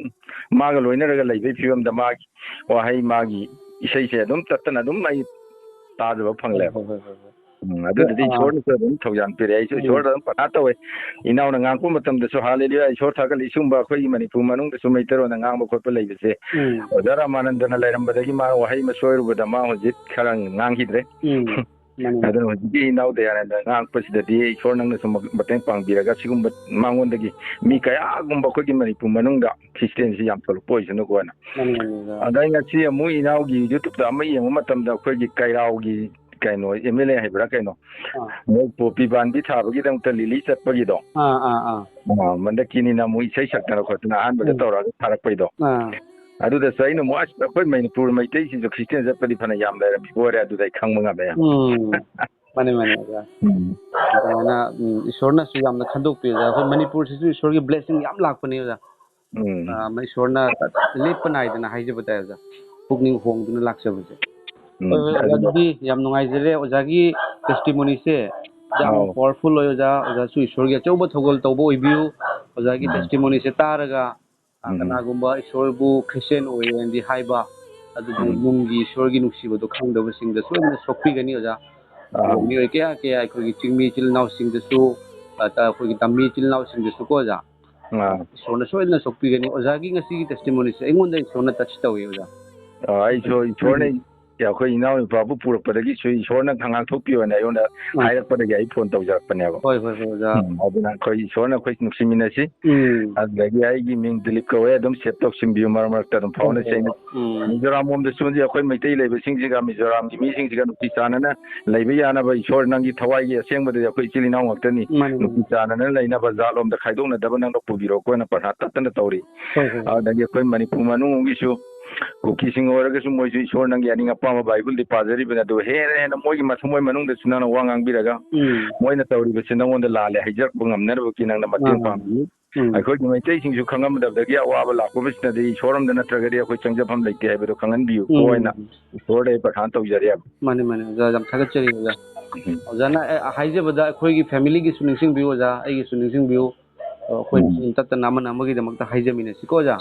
ꯃꯥꯒ ꯂꯣꯏꯅꯔꯒ ꯂꯩꯕꯒꯤ ꯐꯤꯕꯝꯗ ꯃꯥꯒꯤ ꯋꯥꯍꯩ, ꯃꯥꯒꯤ ꯏꯁꯩꯁꯦ ꯑꯗꯨꯝ ꯆꯠꯇꯅ ꯑꯗꯨꯝ ꯑꯩ ꯇꯥꯖꯕ ꯐꯪꯂꯦꯕ꯫ ꯍꯣꯏ, ꯍꯣꯏ, ꯍꯣꯏ, ꯍꯣꯏ꯫ ꯎꯝ, ꯑꯗꯨꯗꯗꯤ ꯑꯥ꯫ ꯏꯁꯣꯔꯅꯁꯨ ꯑꯗꯨꯝ ꯊꯧꯖꯥꯜ ꯄꯤꯔꯛꯑꯦ꯫ ꯑꯩꯁꯨ ꯎꯝ꯫ ꯏꯁꯣꯔꯗ ꯑꯗꯨꯝ ꯄ꯭ꯔꯊꯅꯥ ꯇꯧꯋꯦ꯫ ꯏꯅꯥꯎꯅ ꯉꯥꯡꯉꯛꯄ ꯃꯇꯝꯗꯁꯨ "ꯍꯥꯂꯦꯂꯨꯌꯥ, ꯏꯁꯣꯔ ꯊꯥꯒꯠꯂꯤ", ꯁꯤꯒꯨꯝꯕ ꯑꯩꯈꯣꯏꯒꯤ ꯃꯅꯤꯄꯨꯔ ꯃꯅꯨꯡꯗꯁꯨ ꯃꯩꯇꯩꯔꯣꯟꯗ ꯉꯥꯡꯕ ꯈꯣꯠꯄ ꯂꯩꯕꯁꯦ꯫ ꯎꯝ꯫ ꯑꯣꯖꯥ ꯔꯥꯃꯥꯅꯟꯗꯅ ꯂꯩꯔꯝꯕꯗꯒꯤ ꯃꯥ ꯋꯥꯍꯩ ꯑꯃ ꯁꯣꯏꯔꯨꯕꯗ ꯃꯥ ꯍꯧꯖꯤꯛ ꯈꯔ ꯉꯥꯡꯈꯤꯗ꯭ꯔꯦ꯫ ꯎꯝ꯫ ꯃꯥꯅꯤ, ꯃꯥꯅꯤ꯫ ꯑꯗꯨꯅ ꯍꯧꯖꯤꯛꯀꯤ ꯏꯅꯥꯎ ꯗꯌꯥꯅꯟꯗꯅ ꯉꯥꯡꯉꯛꯄꯁꯤꯗꯗꯤ ꯏꯁꯣꯔ ꯅꯪꯅꯁꯨ ꯃ-, ꯃꯇꯦꯡ ꯄꯥꯡꯕꯤꯔꯒ ꯁꯤꯒꯨꯝꯕ ꯃꯉꯣꯟꯗꯒꯤ ꯃꯤ ꯀꯌꯥꯒꯨꯝꯕ ꯑꯩꯈꯣꯏꯒꯤ ꯃꯅꯤꯄꯨꯔ ꯃꯅꯨꯡꯗ ꯈ꯭ꯔꯤꯁꯇꯦꯟꯁꯤ ꯌꯥꯝ ꯊꯣꯛꯂꯛꯄ ꯑꯣꯏꯁꯅꯨꯀꯣꯅ꯫ ꯃꯥꯅꯤ, ꯃꯥꯅꯤ, ꯑꯣꯖꯥ꯫ ꯑꯗ ꯑꯩ ꯉꯁꯤ ꯑꯃꯨꯛ ꯏꯅꯥꯎꯒꯤ YouTube-ꯇ ꯑꯃ ꯌꯦꯡꯕ ꯃꯇꯝꯗ ꯑꯩꯈꯣꯏꯒꯤ ꯀꯩꯔꯥꯎꯒꯤ ꯀꯩꯅꯣ, MLA ꯍꯥꯏꯕ꯭ꯔꯥ ꯀꯩꯅꯣ, ꯑꯥ꯫ ꯃꯣꯏ ꯄꯣꯄꯤ ꯄꯥꯟꯕꯤ ꯊꯥꯕꯒꯤꯗꯃꯛꯇ ꯂꯤꯂꯤ ꯆꯠꯄꯒꯤꯗꯣ꯫ ꯑꯥ, ꯑꯥ, ꯑꯥ꯫ ꯑꯥ, ꯍꯟꯗꯛꯀꯤꯅꯤꯅ ꯑꯃꯨꯛ ꯏꯁꯩ ꯁꯛꯇꯅ ꯈꯣꯠꯇꯅ ꯑꯍꯥꯟꯕꯗ ꯎꯝ꯫ ꯇꯧꯔꯒ ꯊꯥꯔꯛꯄꯩꯗꯣ꯫ ꯑꯥ꯫ ꯑꯗꯨꯗꯁꯨ ꯑꯩꯅ ꯑꯃꯨꯛ, "ꯑꯁ, ꯑꯩꯈꯣꯏ ꯃꯅꯤꯄꯨꯔ ꯃꯩꯇꯩꯁꯤꯡꯁꯨ ꯈ꯭ꯔꯤꯁꯇꯦꯟ ꯆꯠꯄꯗꯤ ꯐꯅ ꯌꯥꯝ ꯂꯩꯔꯝꯃꯤꯕ ꯑꯣꯏꯔꯦ", ꯑꯗꯨꯗ ꯑꯩ ꯈꯪꯕ ꯉꯝꯃꯦ ꯌꯥꯝ꯫ ꯎꯝ꯫ ꯃꯥꯅꯦ, ꯃꯥꯅꯦ, ꯑꯣꯖꯥ꯫ ꯎꯝ꯫ ꯑꯗꯨꯃꯥꯏꯅ, ꯎꯝ, ꯏꯁꯣꯔꯅꯁꯨ ꯌꯥꯝꯅ ꯈꯟꯗꯣꯛꯄꯤ, ꯑꯣꯖꯥ꯫ ꯑꯩꯈꯣꯏ ꯃꯅꯤꯄꯨꯔꯁꯤꯁꯨ ꯏꯁꯣꯔꯒꯤ blessing ꯌꯥꯝ ꯂꯥꯛꯄꯅꯦ, ꯑꯣꯖꯥ꯫ ꯎꯝ꯫ ꯑ, ꯃ-, ꯏꯁꯣꯔꯅ ꯂꯦꯞꯄ ꯅꯥꯏꯗꯅ ꯍꯥꯏꯖꯕ ꯇꯥꯏ, ꯑꯣꯖꯥ꯫ ꯄꯨꯛꯅꯤꯡ ꯍꯣꯡꯗꯨꯅ ꯂꯥꯛꯆꯕꯁꯦ꯫ ꯎꯝ, ꯍꯣꯏ, ꯍꯣꯏ, ꯑꯣꯖꯥ, ꯑꯗꯨꯅ ꯑꯗꯨꯗꯤ ꯌꯥꯝ ꯅꯨꯡꯉꯥꯏꯖꯔꯦ꯫ ꯑꯣꯖꯥꯒꯤ testimony-ꯁꯦ ꯌꯥꯝ ꯑꯥꯎ꯫ Powerful ꯑꯣꯏ, ꯑꯣꯖꯥ꯫ ꯑꯣꯖꯥꯁꯨ ꯏꯁꯣꯔꯒꯤ ꯑꯆꯧꯕ ꯊꯧꯒꯜ ꯇꯧꯕ ꯑꯣꯏꯕꯤꯌꯨ꯫ ꯑꯣꯖꯥꯒꯤ ꯎꯝ꯫ Testimony-ꯁꯦ ꯇꯥꯔꯒ, ꯑ, ꯎꯝ꯫ ꯀꯅꯥꯒꯨꯝꯕ ꯏꯁꯣꯔꯕꯨ Christian ꯑꯣꯏꯌꯦꯅꯗꯤ ꯍꯥꯏꯕ, ꯑꯗꯨꯕꯨ ꯎꯝ꯫ ꯅꯨꯡꯒꯤ ꯏꯁꯣꯔꯒꯤ ꯅꯨꯡꯁꯤꯕꯗꯣ ꯈꯪꯗꯕꯁꯤꯡꯗ ꯁꯣꯏꯗꯅ ꯁꯣꯛꯄꯤꯒꯅꯤ, ꯑꯣꯖꯥ꯫ ꯑꯥ꯫ ꯑꯗꯨꯒ ꯃꯤꯑꯣꯏ ꯀꯌꯥ ꯀꯌꯥ ꯑꯩꯈꯣꯏꯒꯤ ꯆꯤꯡꯃꯤ ꯏꯆꯤꯜ ꯏꯅꯥꯎꯁꯤꯡꯗꯁꯨ, ꯑ, ꯑꯩꯈꯣꯏꯒꯤ ꯇꯝꯃꯤ ꯏꯆꯤꯜ ꯏꯅꯥꯎꯁꯤꯡꯗꯁꯨꯀꯣ, ꯑꯣꯖꯥ꯫ ꯑꯥ꯫ ꯏꯁꯣꯔꯅ ꯁꯣꯏꯗꯅ ꯁꯣꯛꯄꯤꯒꯅꯤ꯫ ꯑꯣꯖꯥꯒꯤ ꯉꯁꯤꯒꯤ testimony-ꯁꯦ ꯑꯩꯉꯣꯟꯗ ꯏꯁꯣꯔꯅ touch ꯇꯧꯏ, ꯑꯣꯖꯥ꯫ ꯑꯥ, ꯑꯩꯁꯨ ꯏꯁꯣꯔꯅ ꯎꯝ꯫ ꯑꯩꯈꯣꯏ ꯏꯅꯥꯎ ꯅꯨꯄꯥꯕꯨ ꯄꯨꯔꯛꯄꯗꯒꯤ ꯁꯨ-, ꯏꯁꯣꯔꯅ ꯉꯥꯛꯊꯣꯛꯄꯤꯌꯣꯅ ꯑꯩꯉꯣꯟꯗ ꯎꯝ꯫ ꯍꯥꯏꯔꯛꯄꯗꯒꯤ ꯑꯩ phone ꯇꯧꯖꯔꯛꯄꯅꯦꯕ꯫ ꯍꯣꯏ, ꯍꯣꯏ, ꯍꯣꯏ, ꯑꯣꯖꯥ꯫ ꯎꯝ, ꯑꯗꯨꯅ ꯑꯩꯈꯣꯏ ꯏꯁꯣꯔꯅ ꯑꯩꯈꯣꯏ ꯅꯨꯡꯁꯤꯃꯤꯟꯅꯁꯤ꯫ ꯎꯝ꯫ ꯑꯗꯨꯗꯒꯤ ꯑꯩꯒꯤ ꯃꯤꯡ ꯗꯤꯂꯤꯞ ꯀꯧꯋꯦ, ꯑꯗꯨꯝ save ꯇꯧꯁꯤꯟꯕꯤꯌꯨ, ꯃꯔꯛ ꯃꯔꯛꯇ ꯑꯗꯨꯝ ꯍꯣꯏ, ꯍꯣꯏ, ꯐꯥꯎꯅꯁꯤ꯫ ꯑꯩꯅ ꯍꯣꯏ꯫ ꯎꯝ꯫ ꯃꯤꯖꯣꯔꯥꯝ ꯂꯣꯝꯗꯁꯨ ꯍꯧꯖꯤꯛ ꯑꯩꯈꯣꯏ ꯃꯩꯇꯩ ꯂꯩꯕꯁꯤꯡꯁꯤꯒ, ꯃꯤꯖꯣꯔꯥꯝꯒꯤ ꯃꯤꯁꯤꯡꯁꯤꯒ ꯅꯨꯡꯁꯤ ꯆꯥꯟꯅꯅ ꯂꯩꯕ ꯌꯥꯅꯕ ꯏꯁꯣꯔ ꯅꯪꯒꯤ ꯊꯋꯥꯏꯒꯤ ꯑꯁꯦꯡꯕꯗꯗꯤ ꯑꯩꯈꯣꯏ ꯏꯆꯤꯜ ꯏꯅꯥꯎ ꯉꯥꯛꯇꯅꯤ꯫ ꯃꯥꯅꯤ, ꯃꯥꯅꯤ꯫ ꯅꯨꯡꯁꯤ ꯆꯥꯟꯅꯅ ꯂꯩꯅꯕ ꯖꯥꯠꯂꯣꯝꯗ ꯈꯥꯏꯗꯣꯛꯅꯗꯕ ꯅꯪꯅ ꯄꯨꯕꯤꯔꯣꯀꯣꯅ ꯄ꯭ꯔꯊꯅꯥ ꯇꯠꯇꯅ ꯇꯧꯔꯤ꯫ ꯍꯣꯏ, ꯍꯣꯏ, ꯍꯣꯏ꯫ ꯑꯗꯨꯗꯒꯤ ꯑꯩꯈꯣꯏ ꯃꯅꯤꯄꯨꯔ ꯃꯅꯨꯡꯒꯤꯁꯨ ꯀꯨꯀꯤꯁꯤꯡ ꯑꯣꯏꯔꯒꯁꯨ ꯃꯣꯏꯁꯨ ꯏꯁꯣꯔ ꯅꯪꯒꯤ ꯑꯅꯤꯡ ꯑꯄꯥꯝꯕ ꯕꯥꯏꯕꯜꯗꯤ ꯄꯥꯖꯔꯤꯕꯅꯤ, ꯑꯗꯨ ꯍꯦꯟꯅ ꯍꯦꯟꯅ ꯃꯣꯏꯒꯤ ꯃꯊꯃꯣꯏ ꯃꯅꯨꯡꯗꯁꯨ ꯅꯪꯅ ꯋꯥ ꯉꯥꯡꯕꯤꯔꯒ ꯎꯝ꯫ ꯃꯣꯏꯅ ꯇꯧꯔꯤꯕꯁꯤ ꯅꯪꯉꯣꯟꯗ ꯂꯥꯜꯂꯦ ꯍꯥꯏꯖꯔꯛꯄ ꯉꯝꯅꯅꯕꯒꯤ ꯅꯪꯅ ꯃꯇꯦꯡ ꯑꯥ꯫ ꯄꯥꯡꯕꯤꯌꯨ꯫ ꯎꯝ꯫ ꯑꯩꯈꯣꯏꯒꯤ ꯃꯩꯇꯩꯁꯤꯡꯁꯨ ꯈꯪꯉꯝꯗꯕꯗꯒꯤ ꯑꯋꯥꯕ ꯂꯥꯛꯄꯕꯁꯤꯅꯗꯤ ꯏꯁꯣꯔ ꯑꯝꯗ ꯅꯠꯇ꯭ꯔꯒꯗꯤ ꯑꯩꯈꯣꯏ ꯆꯪꯖꯐꯝ ꯂꯩꯇꯦ ꯍꯥꯏꯕꯗꯣ ꯈꯪꯍꯟꯕꯤꯌꯨ ꯎꯝ꯫ ꯍꯥꯏꯅ ꯏꯁꯣꯔꯗ ꯑꯩ ꯄ꯭ꯔꯊꯥꯅ ꯇꯧꯖꯔꯤ ꯍꯥꯏꯕ꯫ ꯃꯥꯅꯤ, ꯃꯥꯅꯤ ꯑꯣꯖꯥ, ꯌꯥꯝ ꯊꯥꯒꯠꯆꯔꯤ ꯑꯣꯖꯥ꯫ ꯎꯝ꯫ ꯑꯣꯖꯥꯅ ꯑꯦ, ꯍꯥꯏꯖꯕꯗ ꯑꯩꯈꯣꯏꯒꯤ ꯐꯦꯃꯤꯂꯤꯒꯤꯁꯨ ꯅꯤꯡꯁꯤꯡꯕꯤꯌꯨ ꯑꯣꯖꯥ, ꯑꯩꯒꯤꯁꯨ ꯅꯤꯡꯁꯤꯡꯕꯤꯌꯨ꯫ ꯑꯩꯈꯣꯏ ꯎꯝ꯫ ꯇꯠꯇꯅ ꯑꯃꯅ ꯑꯃꯒꯤꯗꯃꯛꯇ ꯍꯥꯏꯖꯃꯤꯟꯅꯁꯤꯀꯣ ꯑꯣꯖꯥ꯫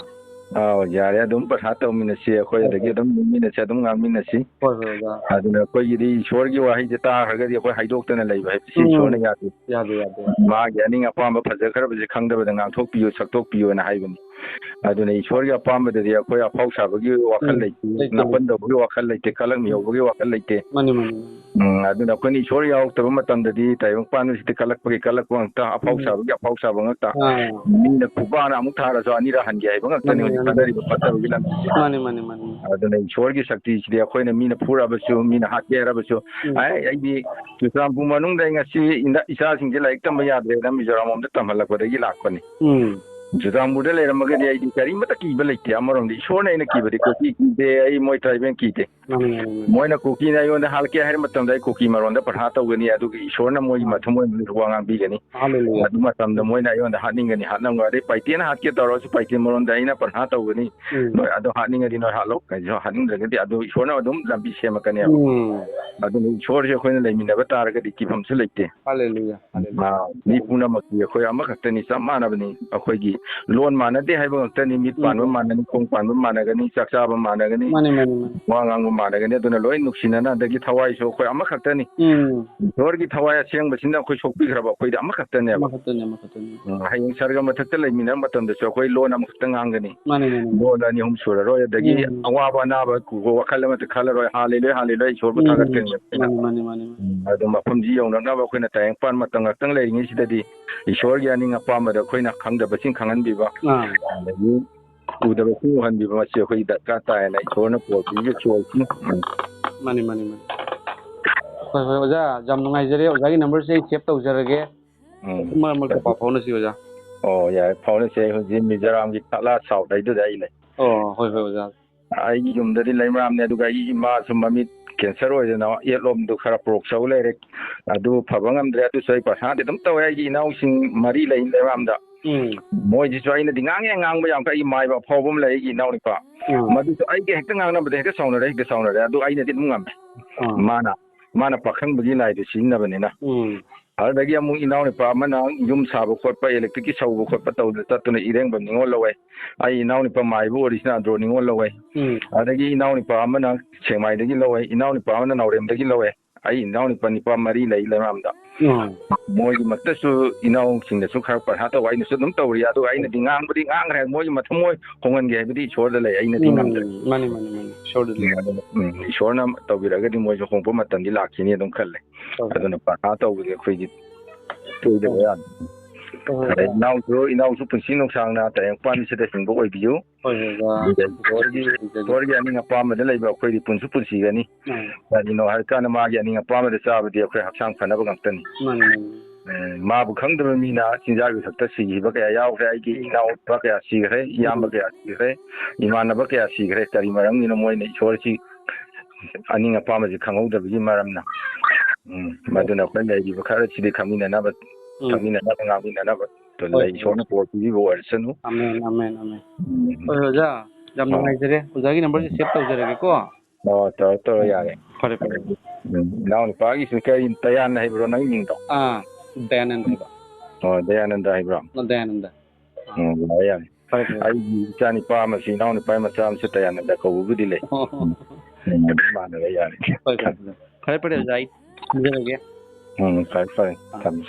ꯑꯥꯎ, ꯌꯥꯔꯦ, ꯑꯗꯨꯝ ꯄ꯭ꯔꯁꯥ ꯇꯧꯃꯤꯟꯅꯁꯤ, ꯑꯩꯈꯣꯏ ꯍꯣꯏ, ꯑꯗꯒꯤ ꯍꯣꯏ꯫ ꯑꯗꯨꯝ ꯅꯣꯛꯃꯤꯟꯅꯁꯤ, ꯑꯗꯨꯝ ꯉꯥꯡꯃꯤꯟꯅꯁꯤ꯫ ꯍꯣꯏ, ꯍꯣꯏ, ꯑꯣꯖꯥ꯫ ꯑꯗꯨꯅ ꯑꯩꯈꯣꯏꯒꯤꯗꯤ ꯏꯁꯣꯔꯒꯤ ꯋꯥꯍꯩꯁꯦ ꯇꯥꯈ꯭ꯔꯒꯗꯤ ꯑꯩꯈꯣꯏ ꯍꯥꯏꯗꯣꯛꯇꯅ ꯂꯩꯕ ꯍꯥꯏꯕꯁꯤ ꯎꯝ꯫ ꯏꯁꯣꯔꯅ ꯌꯥꯗꯦ꯫ ꯌꯥꯗꯦ, ꯌꯥꯗꯦ꯫ ꯃꯥꯒꯤ ꯑꯅꯤꯡ ꯑꯄꯥꯝꯕ ꯐꯖꯈ꯭ꯔꯕꯁꯦ ꯈꯪꯗꯕꯗ ꯉꯥꯡꯊꯣꯛꯄꯤꯌꯨ, ꯁꯛꯇꯣꯛꯄꯤꯌꯨꯅ ꯍꯥꯏꯕꯅꯤ꯫ ꯑꯗꯨꯅ ꯏꯁꯣꯔꯒꯤ ꯑꯄꯥꯝꯕꯗꯗꯤ ꯑꯩꯈꯣꯏ ꯑꯐꯥꯎ ꯁꯥꯕꯒꯤ ꯋꯥꯈꯜ ꯎꯝ, ꯂꯩꯇꯦ, ꯂꯩꯇꯦ, ꯂꯩꯇꯦ꯫ ꯅꯥꯄꯟ ꯇꯧꯕꯒꯤ ꯋꯥꯈꯜ ꯂꯩꯇꯦ, ꯀꯂꯛ ꯃꯤꯍꯧꯕꯒꯤ ꯋꯥꯈꯜ ꯂꯩꯇꯦ꯫ ꯃꯥꯅꯤ, ꯃꯥꯅꯤ, ꯃꯥꯅꯤ꯫ ꯎꯝ, ꯑꯗꯨꯅ ꯑꯩꯈꯣꯏꯅ ꯏꯁꯣꯔ ꯌꯥꯎꯔꯛꯇꯕ ꯃꯇꯝꯗꯗꯤ ꯇꯥꯏꯕꯪ ꯄꯥꯟꯕꯁꯤꯗꯤ ꯀꯂꯛꯄꯒꯤ ꯀꯂꯛꯄ ꯉꯥꯛꯇ, ꯑꯐꯥꯎ ꯎꯝ꯫ ꯁꯥꯕꯒꯤ ꯑꯐꯥꯎ ꯁꯥꯕ ꯉꯥꯛꯇ꯫ ꯑꯥ꯫ ꯃꯤꯅ ꯈꯨꯄꯥꯛꯅ ꯑꯃꯨꯛ ꯊꯥꯔꯁꯨ ꯑꯅꯤꯔꯛ ꯍꯟꯒꯦ ꯍꯥꯏꯕ ꯉꯥꯛꯇꯅꯤ ꯃꯥꯅꯤ, ꯍꯧꯖꯤꯛ ꯃꯥꯅꯤ꯫ ꯊꯥꯅꯔꯤꯕ ꯐꯠꯇꯕꯒꯤ ꯂꯝꯕꯤꯁꯦ꯫ ꯃꯥꯅꯤ, ꯃꯥꯅꯤ, ꯃꯥꯅꯤ꯫ ꯑꯗꯨꯅ ꯏꯁꯣꯔꯒꯤ ꯁꯛꯇꯤꯁꯤꯗꯤ ꯑꯩꯈꯣꯏꯅ ꯃꯤꯅ ꯐꯨꯔꯛꯑꯕꯁꯨ, ꯃꯤꯅ ꯍꯥꯠꯀꯦ ꯍꯥꯏꯔꯕꯁꯨ, ꯎꯝ꯫ ꯑꯩ, ꯑꯩꯗꯤ ꯆꯨꯔꯆꯥꯟꯄꯨꯔ ꯃꯅꯨꯡꯗ ꯑꯩ ꯉꯁꯤ ꯏꯟꯗ-, ꯏꯆꯥꯁꯤꯡꯁꯦ ꯂꯥꯏꯔꯤꯛ ꯇꯝꯕ ꯌꯥꯗ꯭ꯔꯦꯅ ꯃꯤꯖꯣꯔꯥꯝ ꯂꯣꯝꯗ ꯇꯝꯍꯜꯂꯛꯄꯗꯒꯤ ꯂꯥꯛꯄꯅꯤ꯫ ꯎꯝ꯫ ꯆꯨꯔꯆꯥꯟꯄꯨꯔꯗ ꯂꯩꯔꯝꯃꯒꯗꯤ ꯑꯩꯗꯤ ꯀꯔꯤꯃꯇ ꯀꯤꯕ ꯂꯩꯇꯦ꯫ ꯑꯃꯔꯣꯝꯗ ꯏꯁꯣꯔꯅ ꯑꯩꯅ ꯀꯤꯕꯗꯤ ꯀꯣꯆꯤ ꯀꯤꯗꯦ, ꯑꯩ ꯃꯣꯏ ꯇ꯭ꯔꯥꯏꯕꯦꯜ ꯀꯤꯗꯦ꯫ ꯃꯥꯅꯤ, ꯃꯥꯅꯤ, ꯃꯥꯅꯤ꯫ ꯃꯣꯏꯅ ꯀꯨꯀꯤꯅ ꯑꯩꯉꯣꯟꯗ ꯍꯥꯠꯀꯦ ꯍꯥꯏꯕ ꯃꯇꯝꯗ ꯑꯩ ꯀꯨꯀꯤ ꯃꯔꯣꯟꯗ ꯄ꯭ꯔꯊꯥ ꯇꯧꯒꯅꯤ, ꯑꯗꯨꯒ ꯏꯁꯣꯔꯅ ꯃꯣꯏꯒꯤ ꯑꯥ꯫ ꯃꯊꯃꯣꯏ ꯃꯅꯨꯡꯗ ꯋꯥ ꯉꯥꯡꯕꯤꯒꯅꯤ꯫ ꯍꯥꯂꯦꯂꯨꯌꯥ꯫ ꯑꯗꯨ ꯃꯇꯝꯗ ꯎꯝ꯫ ꯃꯣꯏꯅ ꯑꯩꯉꯣꯟꯗ ꯍꯥꯠꯅꯤꯡꯒꯅꯤ, ꯍꯥꯠꯂꯝꯒꯅꯤ꯫ ꯑꯗꯩ ꯄꯥꯏꯇꯦꯅ ꯍꯥꯠꯀꯦ ꯇꯧꯔꯁꯨ ꯄꯥꯏꯇꯦ ꯃꯔꯣꯟꯗ ꯑꯩꯅ ꯄ꯭ꯔꯊꯥ ꯇꯧꯒꯅꯤ꯫ ꯎꯝ꯫ ꯅꯣꯏ ꯑꯗꯣ ꯍꯥꯠꯅꯤꯡꯉꯗꯤ ꯅꯣꯏ ꯍꯥꯠꯂꯣ, ꯀꯩꯁꯨ ꯍꯥꯠꯅꯤꯡꯗ꯭ꯔꯒꯗꯤ ꯑꯗꯨ ꯏꯁꯣꯔꯅ ꯑꯗꯨꯝ ꯂꯝꯕꯤ ꯁꯦꯝꯃꯛꯀꯅꯦꯕ꯫ ꯎꯝ꯫ ꯑꯗꯨꯅ ꯏꯁꯣꯔꯁꯦ ꯑꯩꯈꯣꯏꯅ ꯂꯩꯃꯤꯟꯅꯕ ꯇꯥꯔꯒꯗꯤ ꯀꯤꯐꯝꯁꯨ ꯂꯩꯇꯦ꯫ ꯍꯥꯂꯦꯂꯨꯌꯥ, ꯍꯥꯂꯦꯂꯨꯌꯥ꯫ ꯑꯥ, ꯃꯤ ꯄꯨꯝꯅꯃꯛꯇꯤ ꯑꯩꯈꯣꯏ ꯑꯃꯈꯛꯇꯅꯤ, ꯆꯞ ꯃꯥꯟꯅꯕꯅꯤ꯫ ꯑꯩꯈꯣꯏꯒꯤ ꯂꯣꯟ ꯃꯥꯟꯅꯗꯦ ꯍꯥꯏꯕ ꯉꯥꯛꯇꯅꯤ, ꯃꯤꯠ ꯄꯥꯟꯕ ꯎꯝ꯫ ꯃꯥꯟꯅꯅꯤ, ꯈꯣꯡ ꯄꯥꯟꯕ ꯃꯥꯟꯅꯒꯅꯤ, ꯆꯥꯛ ꯆꯥꯕ ꯃꯥꯟꯅꯒꯅꯤ, ꯃꯥꯅꯤ, ꯃꯥꯅꯤ, ꯃꯥꯅꯤ꯫ ꯋꯥ ꯉꯥꯡꯕ ꯃꯥꯟꯅꯒꯅꯤ꯫ ꯑꯗꯨꯅ ꯂꯣꯏ ꯅꯨꯡꯁꯤꯅꯅ, ꯑꯗꯒꯤ ꯊꯋꯥꯏꯁꯨ ꯑꯩꯈꯣꯏ ꯑꯃꯈꯛꯇꯅꯤ꯫ ꯎꯝ꯫ ꯏꯁꯣꯔꯒꯤ ꯊꯋꯥꯏ ꯑꯁꯦꯡꯕꯁꯤꯅ ꯑꯩꯈꯣꯏ ꯁꯣꯛꯄꯤꯈ꯭ꯔꯕ ꯑꯩꯈꯣꯏꯗꯤ ꯑꯃꯈꯛꯇꯅꯦꯕ꯫ ꯑꯃꯈꯛꯇꯅꯤ, ꯑꯃꯈꯛꯇꯅꯤ꯫ ꯎꯝ, ꯍꯌꯦꯡ ꯁꯔꯒ ꯃꯊꯛꯇ ꯂꯩꯃꯤꯟꯅꯕ ꯃꯇꯝꯗꯁꯨ ꯑꯩꯈꯣꯏ ꯂꯣꯟ ꯑꯃꯈꯛꯇ ꯉꯥꯡꯒꯅꯤ꯫ ꯃꯥꯅꯤ, ꯃꯥꯅꯤ, ꯃꯥꯅꯤ꯫ ꯂꯣꯟ ꯑꯅꯤ ꯑꯍꯨꯝ ꯁꯨꯔꯔꯣꯏ꯫ ꯑꯗꯒꯤ ꯎꯝ꯫ ꯑꯋꯥꯕ ꯑꯅꯥꯕ ꯋꯥꯈꯜ ꯑꯃꯠꯇ ꯈꯜꯂꯔꯣꯏ꯫ ꯍꯥꯂꯦꯂꯨꯌꯥ, ꯍꯥꯂꯦꯂꯨꯌꯥ, ꯏꯁꯣꯔꯕꯨ ꯎꯝ꯫ ꯊꯥꯒꯠꯀꯅꯤ ꯑꯩꯈꯣꯏꯅ꯫ ꯃꯥꯅꯤ, ꯃꯥꯅꯤ, ꯃꯥꯅꯤ, ꯃꯥꯅꯤ꯫ ꯎꯝ, ꯑꯗꯨ ꯃꯐꯝꯁꯤ ꯌꯧꯅꯅꯕ ꯑꯩꯈꯣꯏꯅ ꯇꯥꯏꯕꯪꯄꯥꯟ ꯃꯇꯝ ꯉꯥꯛꯇꯪ ꯂꯩꯔꯤꯉꯩꯁꯤꯗꯗꯤ ꯏꯁꯣꯔꯒꯤ ꯑꯅꯤꯡ ꯑꯄꯥꯝꯕꯗ ꯑꯩꯈꯣꯏꯅ ꯈꯪꯗꯕꯁꯤꯡ ꯈꯪꯍꯟꯕꯤꯕ, ꯑꯥ꯫ ꯑꯗꯒꯤ ꯎꯗꯕꯁꯤꯡ ꯎꯍꯟꯕꯤꯕ, ꯃꯁꯤ ꯑꯩꯈꯣꯏ ꯗꯔꯀꯥꯔ ꯇꯥꯏꯅ ꯏꯁꯣꯔꯅ ꯄꯨꯔꯛꯄꯤꯕ ꯆꯣꯏꯁꯅꯤ꯫ ꯎꯝ꯫ ꯃꯥꯅꯤ, ꯃꯥꯅꯤ, ꯃꯥꯅꯤ꯫ ꯍꯣꯏ, ꯍꯣꯏ, ꯑꯣꯖꯥ, ꯌꯥꯝ ꯅꯨꯡꯉꯥꯏꯖꯔꯦ꯫ ꯑꯣꯖꯥꯒꯤ ꯅꯝꯕꯔꯁꯦ ꯑꯩ ꯁꯦꯚ ꯇꯧꯖꯔꯒꯦ꯫ ꯎꯝ꯫ ꯃꯔꯛ ꯃꯔꯛꯇ ꯄꯥꯎ ꯐꯥꯎꯅꯁꯤ, ꯑꯣꯖꯥ꯫ ꯑꯣ, ꯌꯥꯏ, ꯐꯥꯎꯅꯁꯤ꯫ ꯑꯩ ꯍꯧꯖꯤꯛ ꯃꯤꯖꯣꯔꯥꯝꯒꯤ ꯈꯥꯠꯂꯥ ꯁꯥꯎꯠ ꯍꯥꯏꯗꯨꯗ ꯑꯩ ꯂꯩ꯫ ꯑꯣ, ꯍꯣꯏ, ꯍꯣꯏ, ꯑꯣꯖꯥ꯫ ꯑꯩꯒꯤ ꯌꯨꯝꯗꯗꯤ ꯂꯩꯃꯔꯥꯝꯅꯦ, ꯑꯗꯨꯒ ꯑꯩꯒꯤ ꯏꯃꯥꯁꯨ ꯃꯃꯤꯠ ꯀꯦꯟꯁꯔ ꯑꯣꯏꯗꯅ ꯌꯦꯠꯂꯣꯝꯗꯨ ꯈꯔ ꯄ꯭ꯔꯣꯛ ꯆꯧ ꯂꯩꯔꯦ, ꯑꯗꯨ ꯐꯕ ꯉꯝꯗ꯭ꯔꯦ꯫ ꯑꯗꯨꯁꯨ ꯑꯩ ꯄ꯭ꯔꯁꯥꯗꯤ ꯑꯗꯨꯝ ꯇꯧꯋꯦ꯫ ꯑꯩꯒꯤ ꯏꯅꯥꯎꯁꯤꯡ ꯃꯔꯤ ꯂꯩ ꯂꯩꯃꯔꯥꯝꯗ꯫ ꯎꯝ꯫ ꯃꯣꯏꯁꯤꯁꯨ ꯑꯩꯅꯗꯤ ꯉꯥꯡꯉꯦ, ꯉꯥꯡꯕ ꯌꯥꯝ ꯀꯟꯅ꯫ ꯑꯩꯒꯤ ꯃꯥꯏꯕ ꯑꯐꯥꯎꯕ ꯑꯃ ꯂꯩ, ꯑꯩꯒꯤ ꯏꯅꯥꯎꯅꯨꯄꯥ꯫ ꯎꯝ꯫ ꯃꯗꯨꯁꯨ ꯑꯩꯒ ꯍꯦꯛꯇ ꯉꯥꯡꯅꯕꯗ ꯍꯦꯛꯇ ꯁꯥꯎꯅꯔꯦ, ꯍꯦꯛꯇ ꯁꯥꯎꯅꯔꯦ꯫ ꯑꯗꯨ ꯑꯩꯅꯗꯤ ꯑꯗꯨꯝ ꯉꯝꯃꯦ꯫ ꯎꯝ꯫ ꯃꯥꯅ, ꯃꯥꯅ ꯄꯥꯈꯪꯕꯒꯤ ꯂꯥꯏꯗꯨ ꯁꯤꯖꯤꯟꯅꯕꯅꯤꯅ꯫ ꯎꯝ꯫ ꯑꯗꯨꯗꯒꯤ ꯑꯃꯨꯛ ꯏꯅꯥꯎꯅꯨꯄꯥ ꯑꯃꯅ ꯌꯨꯝ ꯁꯥꯕ ꯈꯣꯠꯄ, electric ꯀꯤ ꯁꯧꯕ ꯈꯣꯠꯄ ꯇꯧꯗꯅ ꯆꯠꯇꯨꯅ ꯏꯔꯦꯡꯕꯝ ꯅꯤꯉꯣꯜ ꯂꯧꯋꯦ꯫ ꯑꯩ ꯏꯅꯥꯎꯅꯨꯄꯥ ꯃꯥꯏꯕ ꯑꯣꯔꯤꯁꯅꯥꯗ꯭ꯔꯣ ꯅꯤꯉꯣꯜ ꯂꯧꯋꯦ꯫ ꯎꯝ꯫ ꯑꯗꯒꯤ ꯏꯅꯥꯎꯅꯨꯄꯥ ꯑꯃꯅ ꯁꯦꯛꯃꯥꯏꯗꯒꯤ ꯂꯧꯋꯦ, ꯏꯅꯥꯎꯅꯨꯄꯥ ꯑꯃꯅ ꯅꯥꯎꯔꯦꯝꯗꯒꯤ ꯂꯧꯋꯦ꯫ ꯑꯩ ꯏꯅꯥꯎꯅꯨꯄꯥ ꯅꯨꯄꯥ ꯃꯔꯤ ꯂꯩ ꯂꯩꯃꯔꯥꯝꯗ꯫ ꯎꯝ꯫ ꯃꯣꯏꯒꯤꯃꯛꯇꯁꯨ ꯏꯅꯥꯎꯁꯤꯡꯅꯁꯨ ꯈꯔ ꯄꯔꯍꯥ ꯇꯧꯕ, ꯑꯩꯅꯁꯨ ꯑꯗꯨꯝ ꯇꯧꯔꯤ꯫ ꯑꯗꯨꯒ ꯑꯩꯅꯗꯤ ꯉꯥꯡꯕꯗꯤ ꯉꯥꯡꯈ꯭ꯔꯦ, ꯃꯣꯏꯒꯤ ꯃꯊꯃꯣꯏ ꯍꯣꯡꯍꯟꯒꯦ ꯍꯥꯏꯕꯗꯤ ꯏꯁꯣꯔꯗ ꯂꯩ, ꯑꯩꯅꯗꯤ ꯎꯝ, ꯉꯝꯗ꯭ꯔꯦ꯫ ꯃꯥꯅꯤ, ꯃꯥꯅꯤ, ꯃꯥꯅꯤ꯫ ꯏꯁꯣꯔꯗ ꯂꯩ꯫ ꯎꯝ, ꯑꯗꯨꯅ, ꯎꯝ, ꯏꯁꯣꯔꯅ ꯇꯧꯕꯤꯔꯒꯗꯤ ꯃꯣꯏꯁꯨ ꯍꯣꯡꯕ ꯃꯇꯝꯗꯤ ꯂꯥꯛꯈꯤꯅꯤ ꯑꯗꯨꯝ ꯈꯜꯂꯦ꯫ ꯍꯣꯏ, ꯍꯣꯏ꯫ ꯑꯗꯨꯅ ꯄꯔꯍꯥ ꯇꯧꯕꯗꯤ ꯑꯩꯈꯣꯏꯒꯤ ꯁꯣꯏꯗꯕ ꯍꯣꯏ꯫ ꯌꯥꯗꯦ꯫ ꯍꯣꯏ, ꯍꯣꯏ, ꯑꯗꯩ ꯍꯣꯏ꯫ ꯏꯅꯥꯎꯁꯨ, ꯏꯅꯥꯎꯁꯨ ꯄꯨꯟꯁꯤ ꯅꯨꯡꯁꯥꯡꯅ ꯇꯥꯏꯕꯪꯄꯥꯟꯁꯤꯗ ꯍꯤꯡꯕ ꯑꯣꯏꯕꯤꯌꯨ꯫ ꯍꯣꯏ, ꯍꯣꯏ, ꯍꯣꯏ꯫ ꯑꯗꯨꯒ ꯏꯁꯣꯔꯒꯤ, ꯏꯁꯣꯔꯒꯤ ꯑꯅꯤꯡ ꯑꯄꯥꯝꯕꯗ ꯂꯩꯕ ꯑꯩꯈꯣꯏꯗꯤ ꯄꯨꯟꯁꯨ ꯄꯨꯟꯁꯤꯒꯅꯤ꯫ ꯎꯝ꯫ ꯀꯔꯤꯅꯣ ꯍꯥꯏꯔꯀꯥꯟꯗ ꯃꯥꯒꯤ ꯑꯅꯤꯡ ꯑꯄꯥꯝꯕꯗ ꯆꯥꯕꯗꯤ ꯑꯩꯈꯣꯏ ꯍꯛꯆꯥꯡ ꯐꯅꯕ ꯉꯥꯛꯇꯅꯤ꯫ ꯃꯥꯅꯤ, ꯃꯥꯅꯤ꯫ ꯑꯦ, ꯃꯥꯕꯨ ꯈꯪꯗꯕ ꯃꯤꯅ ꯆꯤꯟꯖꯥꯛ ꯏꯊꯛꯇ ꯁꯤꯈꯤꯕ ꯀꯌꯥ ꯌꯥꯎꯈ꯭ꯔꯦ꯫ ꯑꯩꯒꯤ ꯎꯝ꯫ ꯏꯅꯥꯎꯄꯥ ꯀꯌꯥ ꯁꯤꯈ꯭ꯔꯦ, ꯏꯌꯥꯝꯕ ꯎꯝ꯫ ꯀꯌꯥ ꯁꯤꯈ꯭ꯔꯦ, ꯏꯃꯥꯟꯅꯕ ꯀꯌꯥ ꯁꯤꯈ꯭ꯔꯦ꯫ ꯀꯔꯤ ꯃꯔꯝꯒꯤꯅꯣ? ꯃꯣꯏꯅ ꯏꯁꯣꯔꯁꯤ ꯑꯅꯤꯡ ꯑꯄꯥꯝꯕꯁꯤ ꯈꯪꯍꯧꯗꯕꯒꯤ ꯃꯔꯝꯅ꯫ ꯎꯝ, ꯃꯗꯨꯅ ꯑꯩꯈꯣꯏ ꯂꯩꯔꯤꯕ ꯈꯔꯁꯤꯗꯤ ꯈꯪꯃꯤꯟꯅꯅꯕ, ꯎꯝ꯫ ꯈꯪꯃꯤꯟꯅꯅꯕ, ꯉꯥꯡꯃꯤꯟꯅꯅꯕ ꯍꯣꯏ, ꯂꯩ꯫ ꯍꯣꯏ꯫ ꯏꯁꯣꯔꯅ ꯕꯣꯔ ꯄꯤꯕꯤꯕ ꯑꯣꯏꯔꯁꯅꯨ꯫ Amen, amen, amen. ꯎꯝ꯫ ꯍꯣꯏ, ꯑꯣꯖꯥ, ꯌꯥꯝ ꯑꯥ꯫ ꯅꯨꯡꯉꯥꯏꯖꯔꯦ꯫ ꯑꯣꯖꯥꯒꯤ number ꯁꯦ save ꯇꯧꯖꯔꯒꯦꯀꯣ꯫ ꯑꯣ, ꯇꯧꯔꯣ, ꯇꯧꯔꯣ, ꯌꯥꯔꯦ꯫ ꯐꯔꯦ, ꯐꯔꯦ꯫ ꯎꯝ, ꯏꯅꯥꯎ ꯅꯨꯄꯥꯒꯤꯁꯨ ꯀꯔꯤ, ꯇꯌꯥꯟ ꯍꯥꯏꯕ꯭ꯔꯣ ꯅꯪꯒꯤ ꯃꯤꯡꯗꯣ? ꯑꯥ, ꯗꯌꯥꯅꯟꯗ ꯍꯥꯏꯕ꯫ ꯑꯣ, ꯗꯌꯥꯅꯟꯗ ꯍꯥꯏꯕ꯭ꯔꯣ? ꯑꯣ, ꯗꯌꯥꯅꯟꯗ꯫ ꯑꯥ꯫ ꯎꯝ, ꯌꯥꯔꯦ, ꯌꯥꯔꯦ꯫ ꯐꯔꯦ, ꯐꯔꯦ꯫ ꯑꯩꯒꯤ ꯏꯆꯥ ꯅꯨꯄꯥ ꯑꯃꯁꯨ, ꯏꯅꯥꯎ ꯅꯨꯄꯥ ꯃꯆꯥ ꯑꯃꯁꯨ ꯇꯌꯥꯅꯟꯗ ꯀꯧꯕꯕꯨꯗꯤ ꯂꯩ꯫ ꯑꯣ꯫ ꯎꯝ, ꯑꯗꯨꯝ ꯃꯥꯟꯅꯔꯦ, ꯌꯥꯔꯦ꯫ ꯐꯔꯦ, ꯐꯔꯦ, ꯐꯔꯦ꯫ ꯐꯔꯦ, ꯐꯔꯦ, ꯑꯣꯖꯥ, ꯑꯩ ꯊꯝꯖꯔꯒꯦ꯫ ꯎꯝ, ꯐꯔꯦ, ꯐꯔꯦ꯫ ꯑꯥ꯫ ꯊꯝꯃꯦ꯫